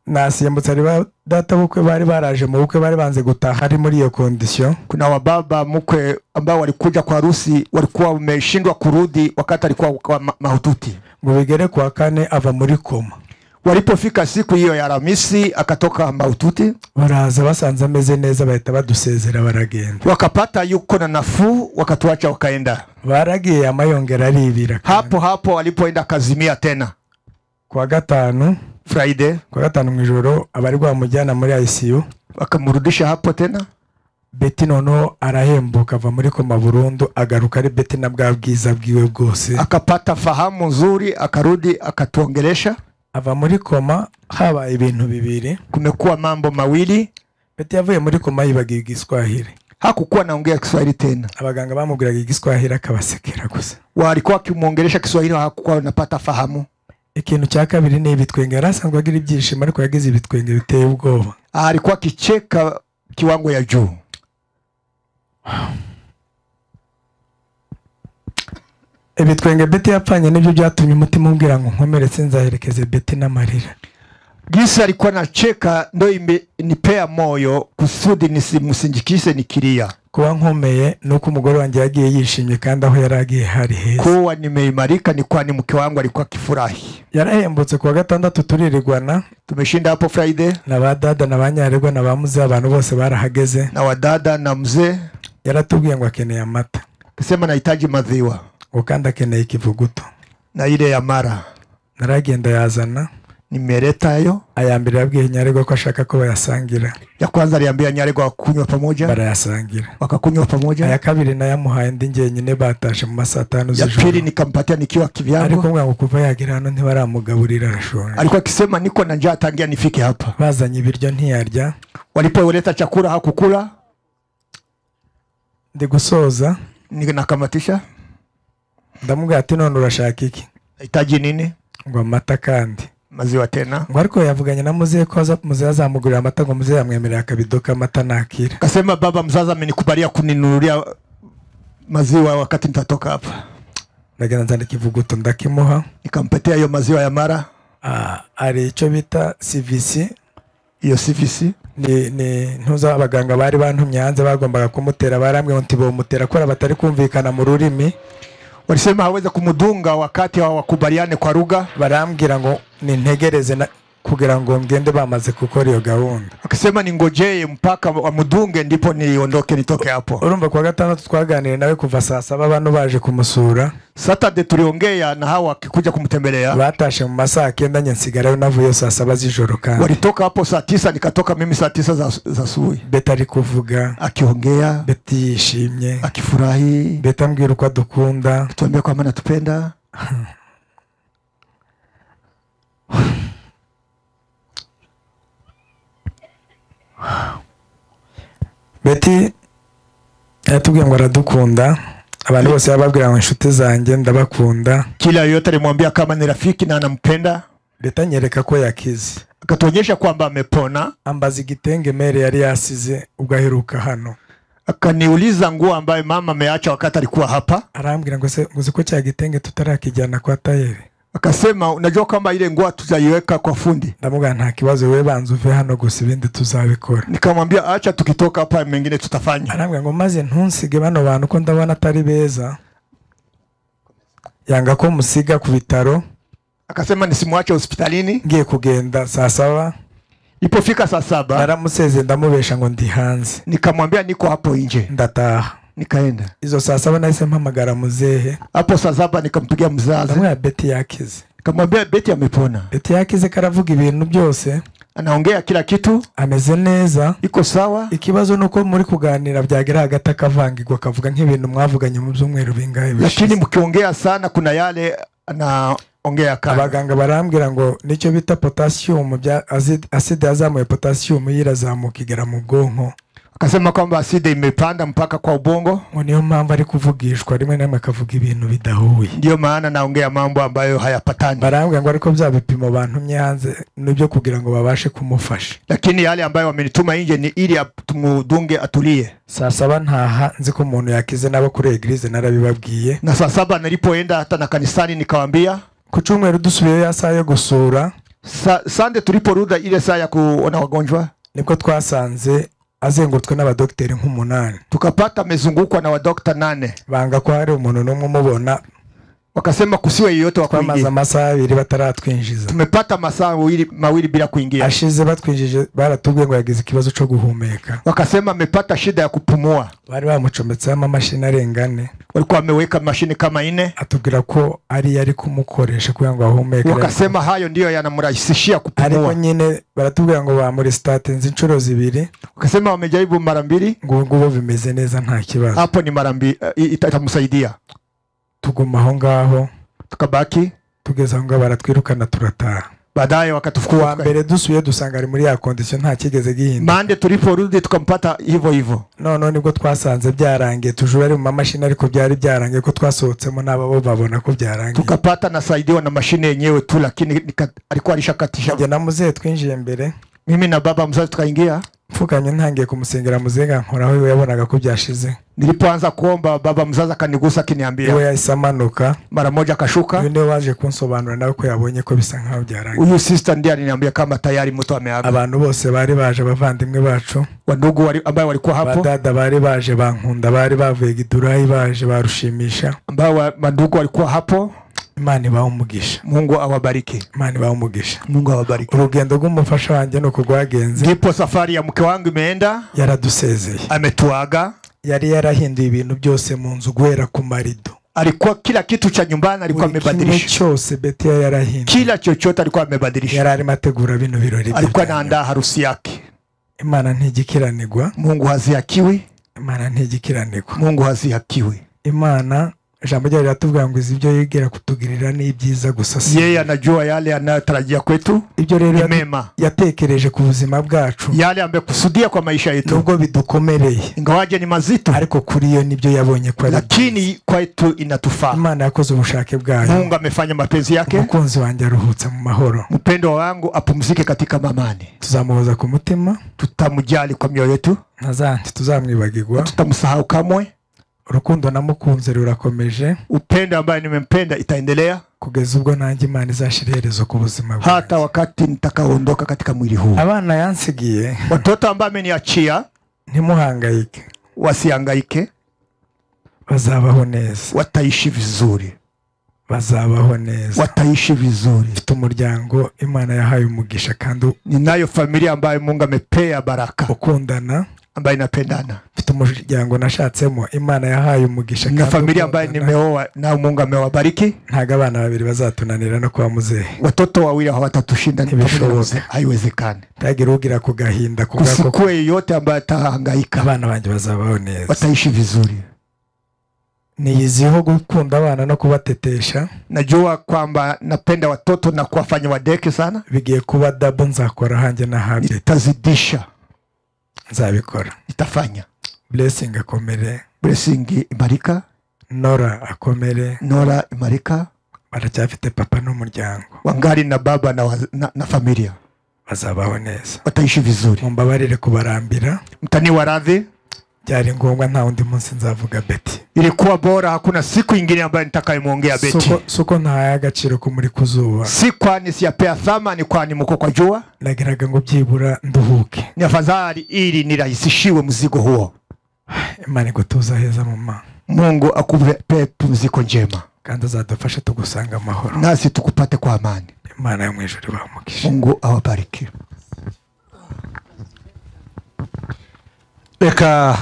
Nasimbutse ari data bukwe bari baraje mu bukwe bari banze gutaha ari muri iyo condition. Kuna wababa mkwe ambao walikuja kwa harusi walikuwa wameshindwa kurudi wakati alikuwa kwa mahututi. Ngo bigere kwa kane ava muri koma. Walipofika siku hiyo ya Alhamisi akatoka mahututi. Baraza basanze ameze neza bahita badusezera baragenda. Wakapata yuko na nafuu wakatuacha wakaenda. Baragiye amayongera aribira. Hapo hapo walipoenda kazimia tena. Kwa gatanu Friday, kwa gatanu mwijoro abari gwamujyana muri ICU bakamurudisha hapo tena. Betty nono arahembuka ava muri koma burundu agaruka ari Betty na bwa bwiza bwiwe bwose. Akapata fahamu nzuri akarudi akatuongelesha. Ava muri koma habaye ibintu bibiri. Kumekuwa mambo mawili. Betty yavuye muri koma yibagiwe Igiswahili. Hakukuwa naongea Kiswahili tena. Abaganga bamubwiraga Igiswahili akabasekera gusa. Walikuwa wakimuongelesha Kiswahili hakukuwa anapata fahamu. Ikintu cya kabiri ni ibitwenge. Yari asanzwe agira ibyishimo ariko yagize ibitwenge biteye ubwoba. Alikuwa akicheka kiwango ya juu. Ibitwenge Betty yapfanye nibyo byatumye umutima umbwira ngo nkomeretse nzaherekeze Betty n'amarira. Gisa alikuwa anacheka ndo imenipea moyo kusudi nisimsindikishe nikilia. Kuba nkomeye nuko umugore wanjye yagiye yishimye kandi aho yari agiye hari heza. Kuwa nimeimarika ni kwani mke wangu alikuwa akifurahi. Yarahembutse kuwa gatandatu turirirwana. Tumeshinda hapo Friday. Na ba dada na banyaregwa na ba mzee abantu bose barahageze. Na wadada na mzee. Yaratubwiye ngo akeneye amata. Akasema nahitaji maziwa. Ngo kandi akeneye ikivuguto. Na ile ya mara. Naragenda yazana. Nimeleta hayo. Aya mbere yabwiye Nyaregwa ko ashaka ko bayasangira. Ya kwanza aliambia Nyaregwa kunywa pamoja. Barayasangira. Wakakunywa pamoja. Aya kabiri nayamuhaye ndi njyenyine batashe mu masaa 5 z'ijoro. Ya pili nikampatia nikiwa kivyangu. Ariko ngo kuva yagera hano ntibaramugaburira arashonje. Alikuwa akisema niko na njaa tangia nifike hapa. Bazanye ibiryo ntiyarya. Walipoleta chakula hakukula. Ndi gusoza. Nakamatisha. Ndamubwira ati none urashaka iki? Nahitaji nini? Ngo amata kandi. Maziwa tena. Ngo ariko yavuganye na mzee ko mzee azamugurira amata ngo mzee yamwemerera akabidoka amata nakira. Akasema baba mzazi amenikubalia kuninunulia maziwa wakati nitatoka hapa. Ndagenda nzana ikivuguto ndakimuha. Nikampatia hiyo maziwa ya mara. Ari icyo bita CVC. Iyo CVC ni ntuza abaganga bari bantumye hanze bagombaga kumutera barambwe ngo ntibomutera ko batari kumvikana mu rurimi. Walisema hawezi kumudunga wakati hawakubaliane kwa lugha. Barambwira ngo nintegereze kugira ngo ngende bamaze gukora iyo gahunda. Akasema ningojee mpaka wamudunge ndipo niondoke nitoke hapo. Urumva kwa gatandatu twaganiriye nawe kuva saa 7 abantu baje kumusura. Saturday tuliongea na hawa akikuja kumtembelea. Batashe mu masaa 9 nye nsigarayo navuye saa 7 z'ijoro kandi. Walitoka hapo saa 9 nikatoka mimi saa 9 za asubuhi. Betty ari kuvuga. Akiongea. Betty yishimye. Akifurahi. Betty ambwira uko adukunda. Tuambia kwamba anatupenda. Betty yatubwiye ngo aradukunda. Abantu bose yababwira ngo inshuti zanjye ndabakunda. Kila yote alimwambia kama ni rafiki na anampenda. Betty anyereka ko yakize. Akatuonyesha kwamba amepona. Ambaza igitenge mere yari yasize ubwo aheruka hano. Akaniuliza nguo ambayo mama ameacha wakati alikuwa hapa. Arambwira ngo se ngo ko cya gitenge tutarakijyana kwa tayeri. Akasema unajua kwamba ile nguo tutaiweka kwa fundi. Ndamubwira nta kibazo wewe banza uve hano gusa ibindi tuzabikora. Nikamwambia acha tukitoka hapa mengine tutafanya. Arambwira ngo maze ntunsige bano bantu ko ndabona atari beza. Yanga ko musiga ku bitaro. Akasema nisimwache hospitalini. Ngiye kugenda saa 7. Ipofika saa 7 naramuseze ndamubesha ngo ndi hanze. Nikamwambia niko hapo nje. Ndataha. Nikaenda. Izo saa 7 nahise mpamagara muzehe. Hapo saa 7 nikampigia mzazi. Ndamubwira Betty yakize. Nikamwambia Betty amepona. Betty yakize karavuga ibintu byose. Anaongea kila kitu. Ameze neza. Iko sawa. Ikibazo nuko muri kuganira byagera hagati akavangirwa akavuga nk'ibintu mwavuganye mu byumweru bingahe bishize. Lakini mkiongea sana kuna yale anaongea kana. Abaganga barambwira ngo nicyo bita potassium bya acide yazamuye potassium yirazamuka igera mu bwonko. Akasema kwamba asidi imepanda mpaka kwa ubongo. Ngo niyo mpamvu ari kuvugishwa rimwe na rimwe akavuga ibintu bidahuye. Ndio maana naongea mambo ambayo hayapatani. Barambwira ngo ariko bya bipimo bantumye hanze nibyo kugira ngo babashe kumufasha. Lakini yale ambayo wamenituma nje ni ili tumudunge atulie. Saa 7 ntaha nzi ko umuntu yakize nabo kuri eglise narabibabwiye. Na saa 7 nilipoenda hata na kanisani nikawaambia. Ku cyumweru dusubiye ya saa yo gusura. Sande tuliporuda ile saa ya kuona wagonjwa nibwo twasanze azengurutswe n'abadokiteri nk'umunani. Tukapata amezungukwa na wadokta 8. Banga ko hari umuntu n'umwe umubona. Wakasema kusiwe yeyote wa kuingia. Twamaze amasaha 2 bataratwinjiza. Tumepata masaa mawili bila kuingia. Ashize batwinjije baratubwiye ngo yagize ikibazo cyo guhumeka. Wakasema amepata shida ya kupumua. Bari bamucometseho amamashini arenga 4. Walikuwa wameweka mashini kama 4. Atubwira ko ari yari kumukoresha kugira ngo ahumeke. Wakasema hayo ndiyo yanamrahisishia kupumua. Ariko nyine baratubwira ngo bamurestartinze inshuro 2. Wakasema wamejaribu mara 2. Ngo ngubo bimeze neza nta kibazo. Hapo ni mara 2 itamsaidia. Tuguma aho ngaho tukabaki tugeze aho ngaho baratwirukana turataha. Baadaye wakatufukuza. Kuwa mbere dusubiye dusanga ari muri ya condition nta kigeze gihinduka. Mande tuliporudi tukampata hivyo hivyo. None nibwo twasanze byarangiye tujura ari mu mamashini ariko byari byarangiye ko twasohotsemo n'ababo babona ko byarangiye. Tukapata nasaidiwa na mashine yenyewe tu, lakini alikuwa alishakatisha. Njye na muzehe twinjiye mbere. Mimi na baba mzazi tukaingia. Mfukamye ntangiye kumusengera muzehe nkoraho iwe yabonaga ko byashize. Nilipoanza kuomba baba mzazi akanigusa akiniambia. Iwe yahise amanuka. Mara moja akashuka. Uyu niwe waje kunsobanura nawe ko yabonye ko bisa nkaho byarangiye. Uyu sister ndiye aliniambia kama tayari mtu ameaga. Abantu bose bari baje abavandimwe bacu. Wandugu ambao walikuwa hapo. Badada bari baje bankunda bari bavuye Githurai baje barushimisha. Ambao mandugu walikuwa hapo. Imana ibahe umugisha. Mungu awabariki. Imana ibahe umugisha. Mungu awabariki. Urugendo rw'umufasha wanjye nuko rwagenze. Ndipo safari ya mke wangu imeenda. Yaradusezeye. Ametuaga. Yari yarahinduye ibintu byose mu nzu guhera ku marido. Alikuwa kila kitu cha nyumbani alikuwa amebadilisha. Cyose Betia yarahinduye. Kila chochote alikuwa amebadilisha. Yari arimo ategura bino birori. Alikuwa anaandaa harusi yake. Imana ntigikiranirwa. Mungu hazihakiwi. Imana ntigikiranirwa. Mungu hazihakiwi. Imana ijambo ryayo riratubwira ngo izi ibyo yigira kutugirira ni ibyiza gusa. Si yeye anajua yale anayotarajia kwetu. Ibyo rero mema yatekereje ku buzima bwacu. Yale amekusudia kwa maisha yetu. Nubwo bidukomereye. Ingawaje ni mazito. Ariko kuri yo nibyo yabonye kwa lakini kwetu inatufaa. Imana yakoze ubushake bwayo. Mungu amefanya mapenzi yake. Umukunzi wanjye aruhutse mu mahoro. Mpendo wangu apumzike katika amani. Tuzamuhoza ku mutima. Tutamjali kwa mioyo yetu. Ntazanti tuzamwibagirwa. Tutamsahau kamwe. Urukundo namukunze rurakomeje. Upendo ambaye nimempenda itaendelea kugeza ubwo nanjye Imana izashira iherezo ku buzima bwanjye. Hata wakati nitakaondoka katika mwili huu. Abana yansigiye. Watoto ambao ameniachia ntimuhangayike. Wasihangaike. Bazabaho neza. Wataishi vizuri. Bazabaho neza. Wataishi vizuri. Mfite umuryango Imana yahaye umugisha kandi ninayo familia ambayo Mungu amepea baraka. Ukundana ambayo inapendana. Mfite umuryango nashatsemo Imana yahaye umugisha kandi na familia ambayo nimeoa na Mungu amewabariki. Ntago abana babiri bazatunanira no kwa muzehe. Watoto wawili hawatatushinda, haiwezekani. Ntagira ugira ku gahinda kubwako. Kusikue yote ambaye atahangaika. Abana banjye bazabaho neza. Wataishi vizuri. Niyiziho gukunda abana no kubatetesha. Najua kwamba napenda watoto na kuwafanya wadeke sana. Bigiye kuba double nzakora hanjye na habit. Nitazidisha. Nzabikora. Nitafanya. Blessing akomere. Blessing imarika. Nora akomere. Nora imarika. Baracyafite papa n'umuryango. Wangali na baba na familia. Bazabaho neza. Wataishi vizuri. Mumbabarire kubarambira. Mtaniwa radhi. Byari ngombwa nta undi munsi nzavuga Betty. Ilikuwa bora, hakuna siku ingine ambayo nitakayemwongea Betty. Soko ntaye agaciro ko muri kuzuba. Si kwani siyapea thamani kwani mko kwa jua. Nagiraga ngo byibura nduhuke. Ni afadhali ili nirahisishiwe mzigo huo. Imana igutuza heza mama. Mungu akupe pumziko njema. Kandi azadufashe tugusanga amahoro. Nasi tukupate kwa amani. Imana yo mu ijuru ibahe umugisha. Mungu awabariki. Reka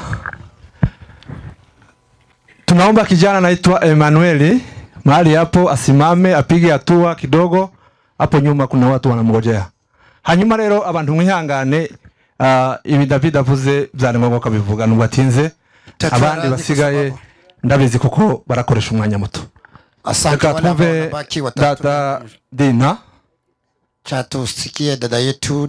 tunaomba kijana anaitwa Emmanuel mahali hapo asimame apige hatua kidogo, hapo nyuma kuna watu wanamngojea. Hanyuma rero abantu mwihangane, ibi David avuze byari ngombwa kabivuga nubwo atinze, abandi basigaye ndabizi kuko barakoresha umwanya muto. Asante wale ambao wanabaki watatu. Dada Dina Cha tusikie dada yetu.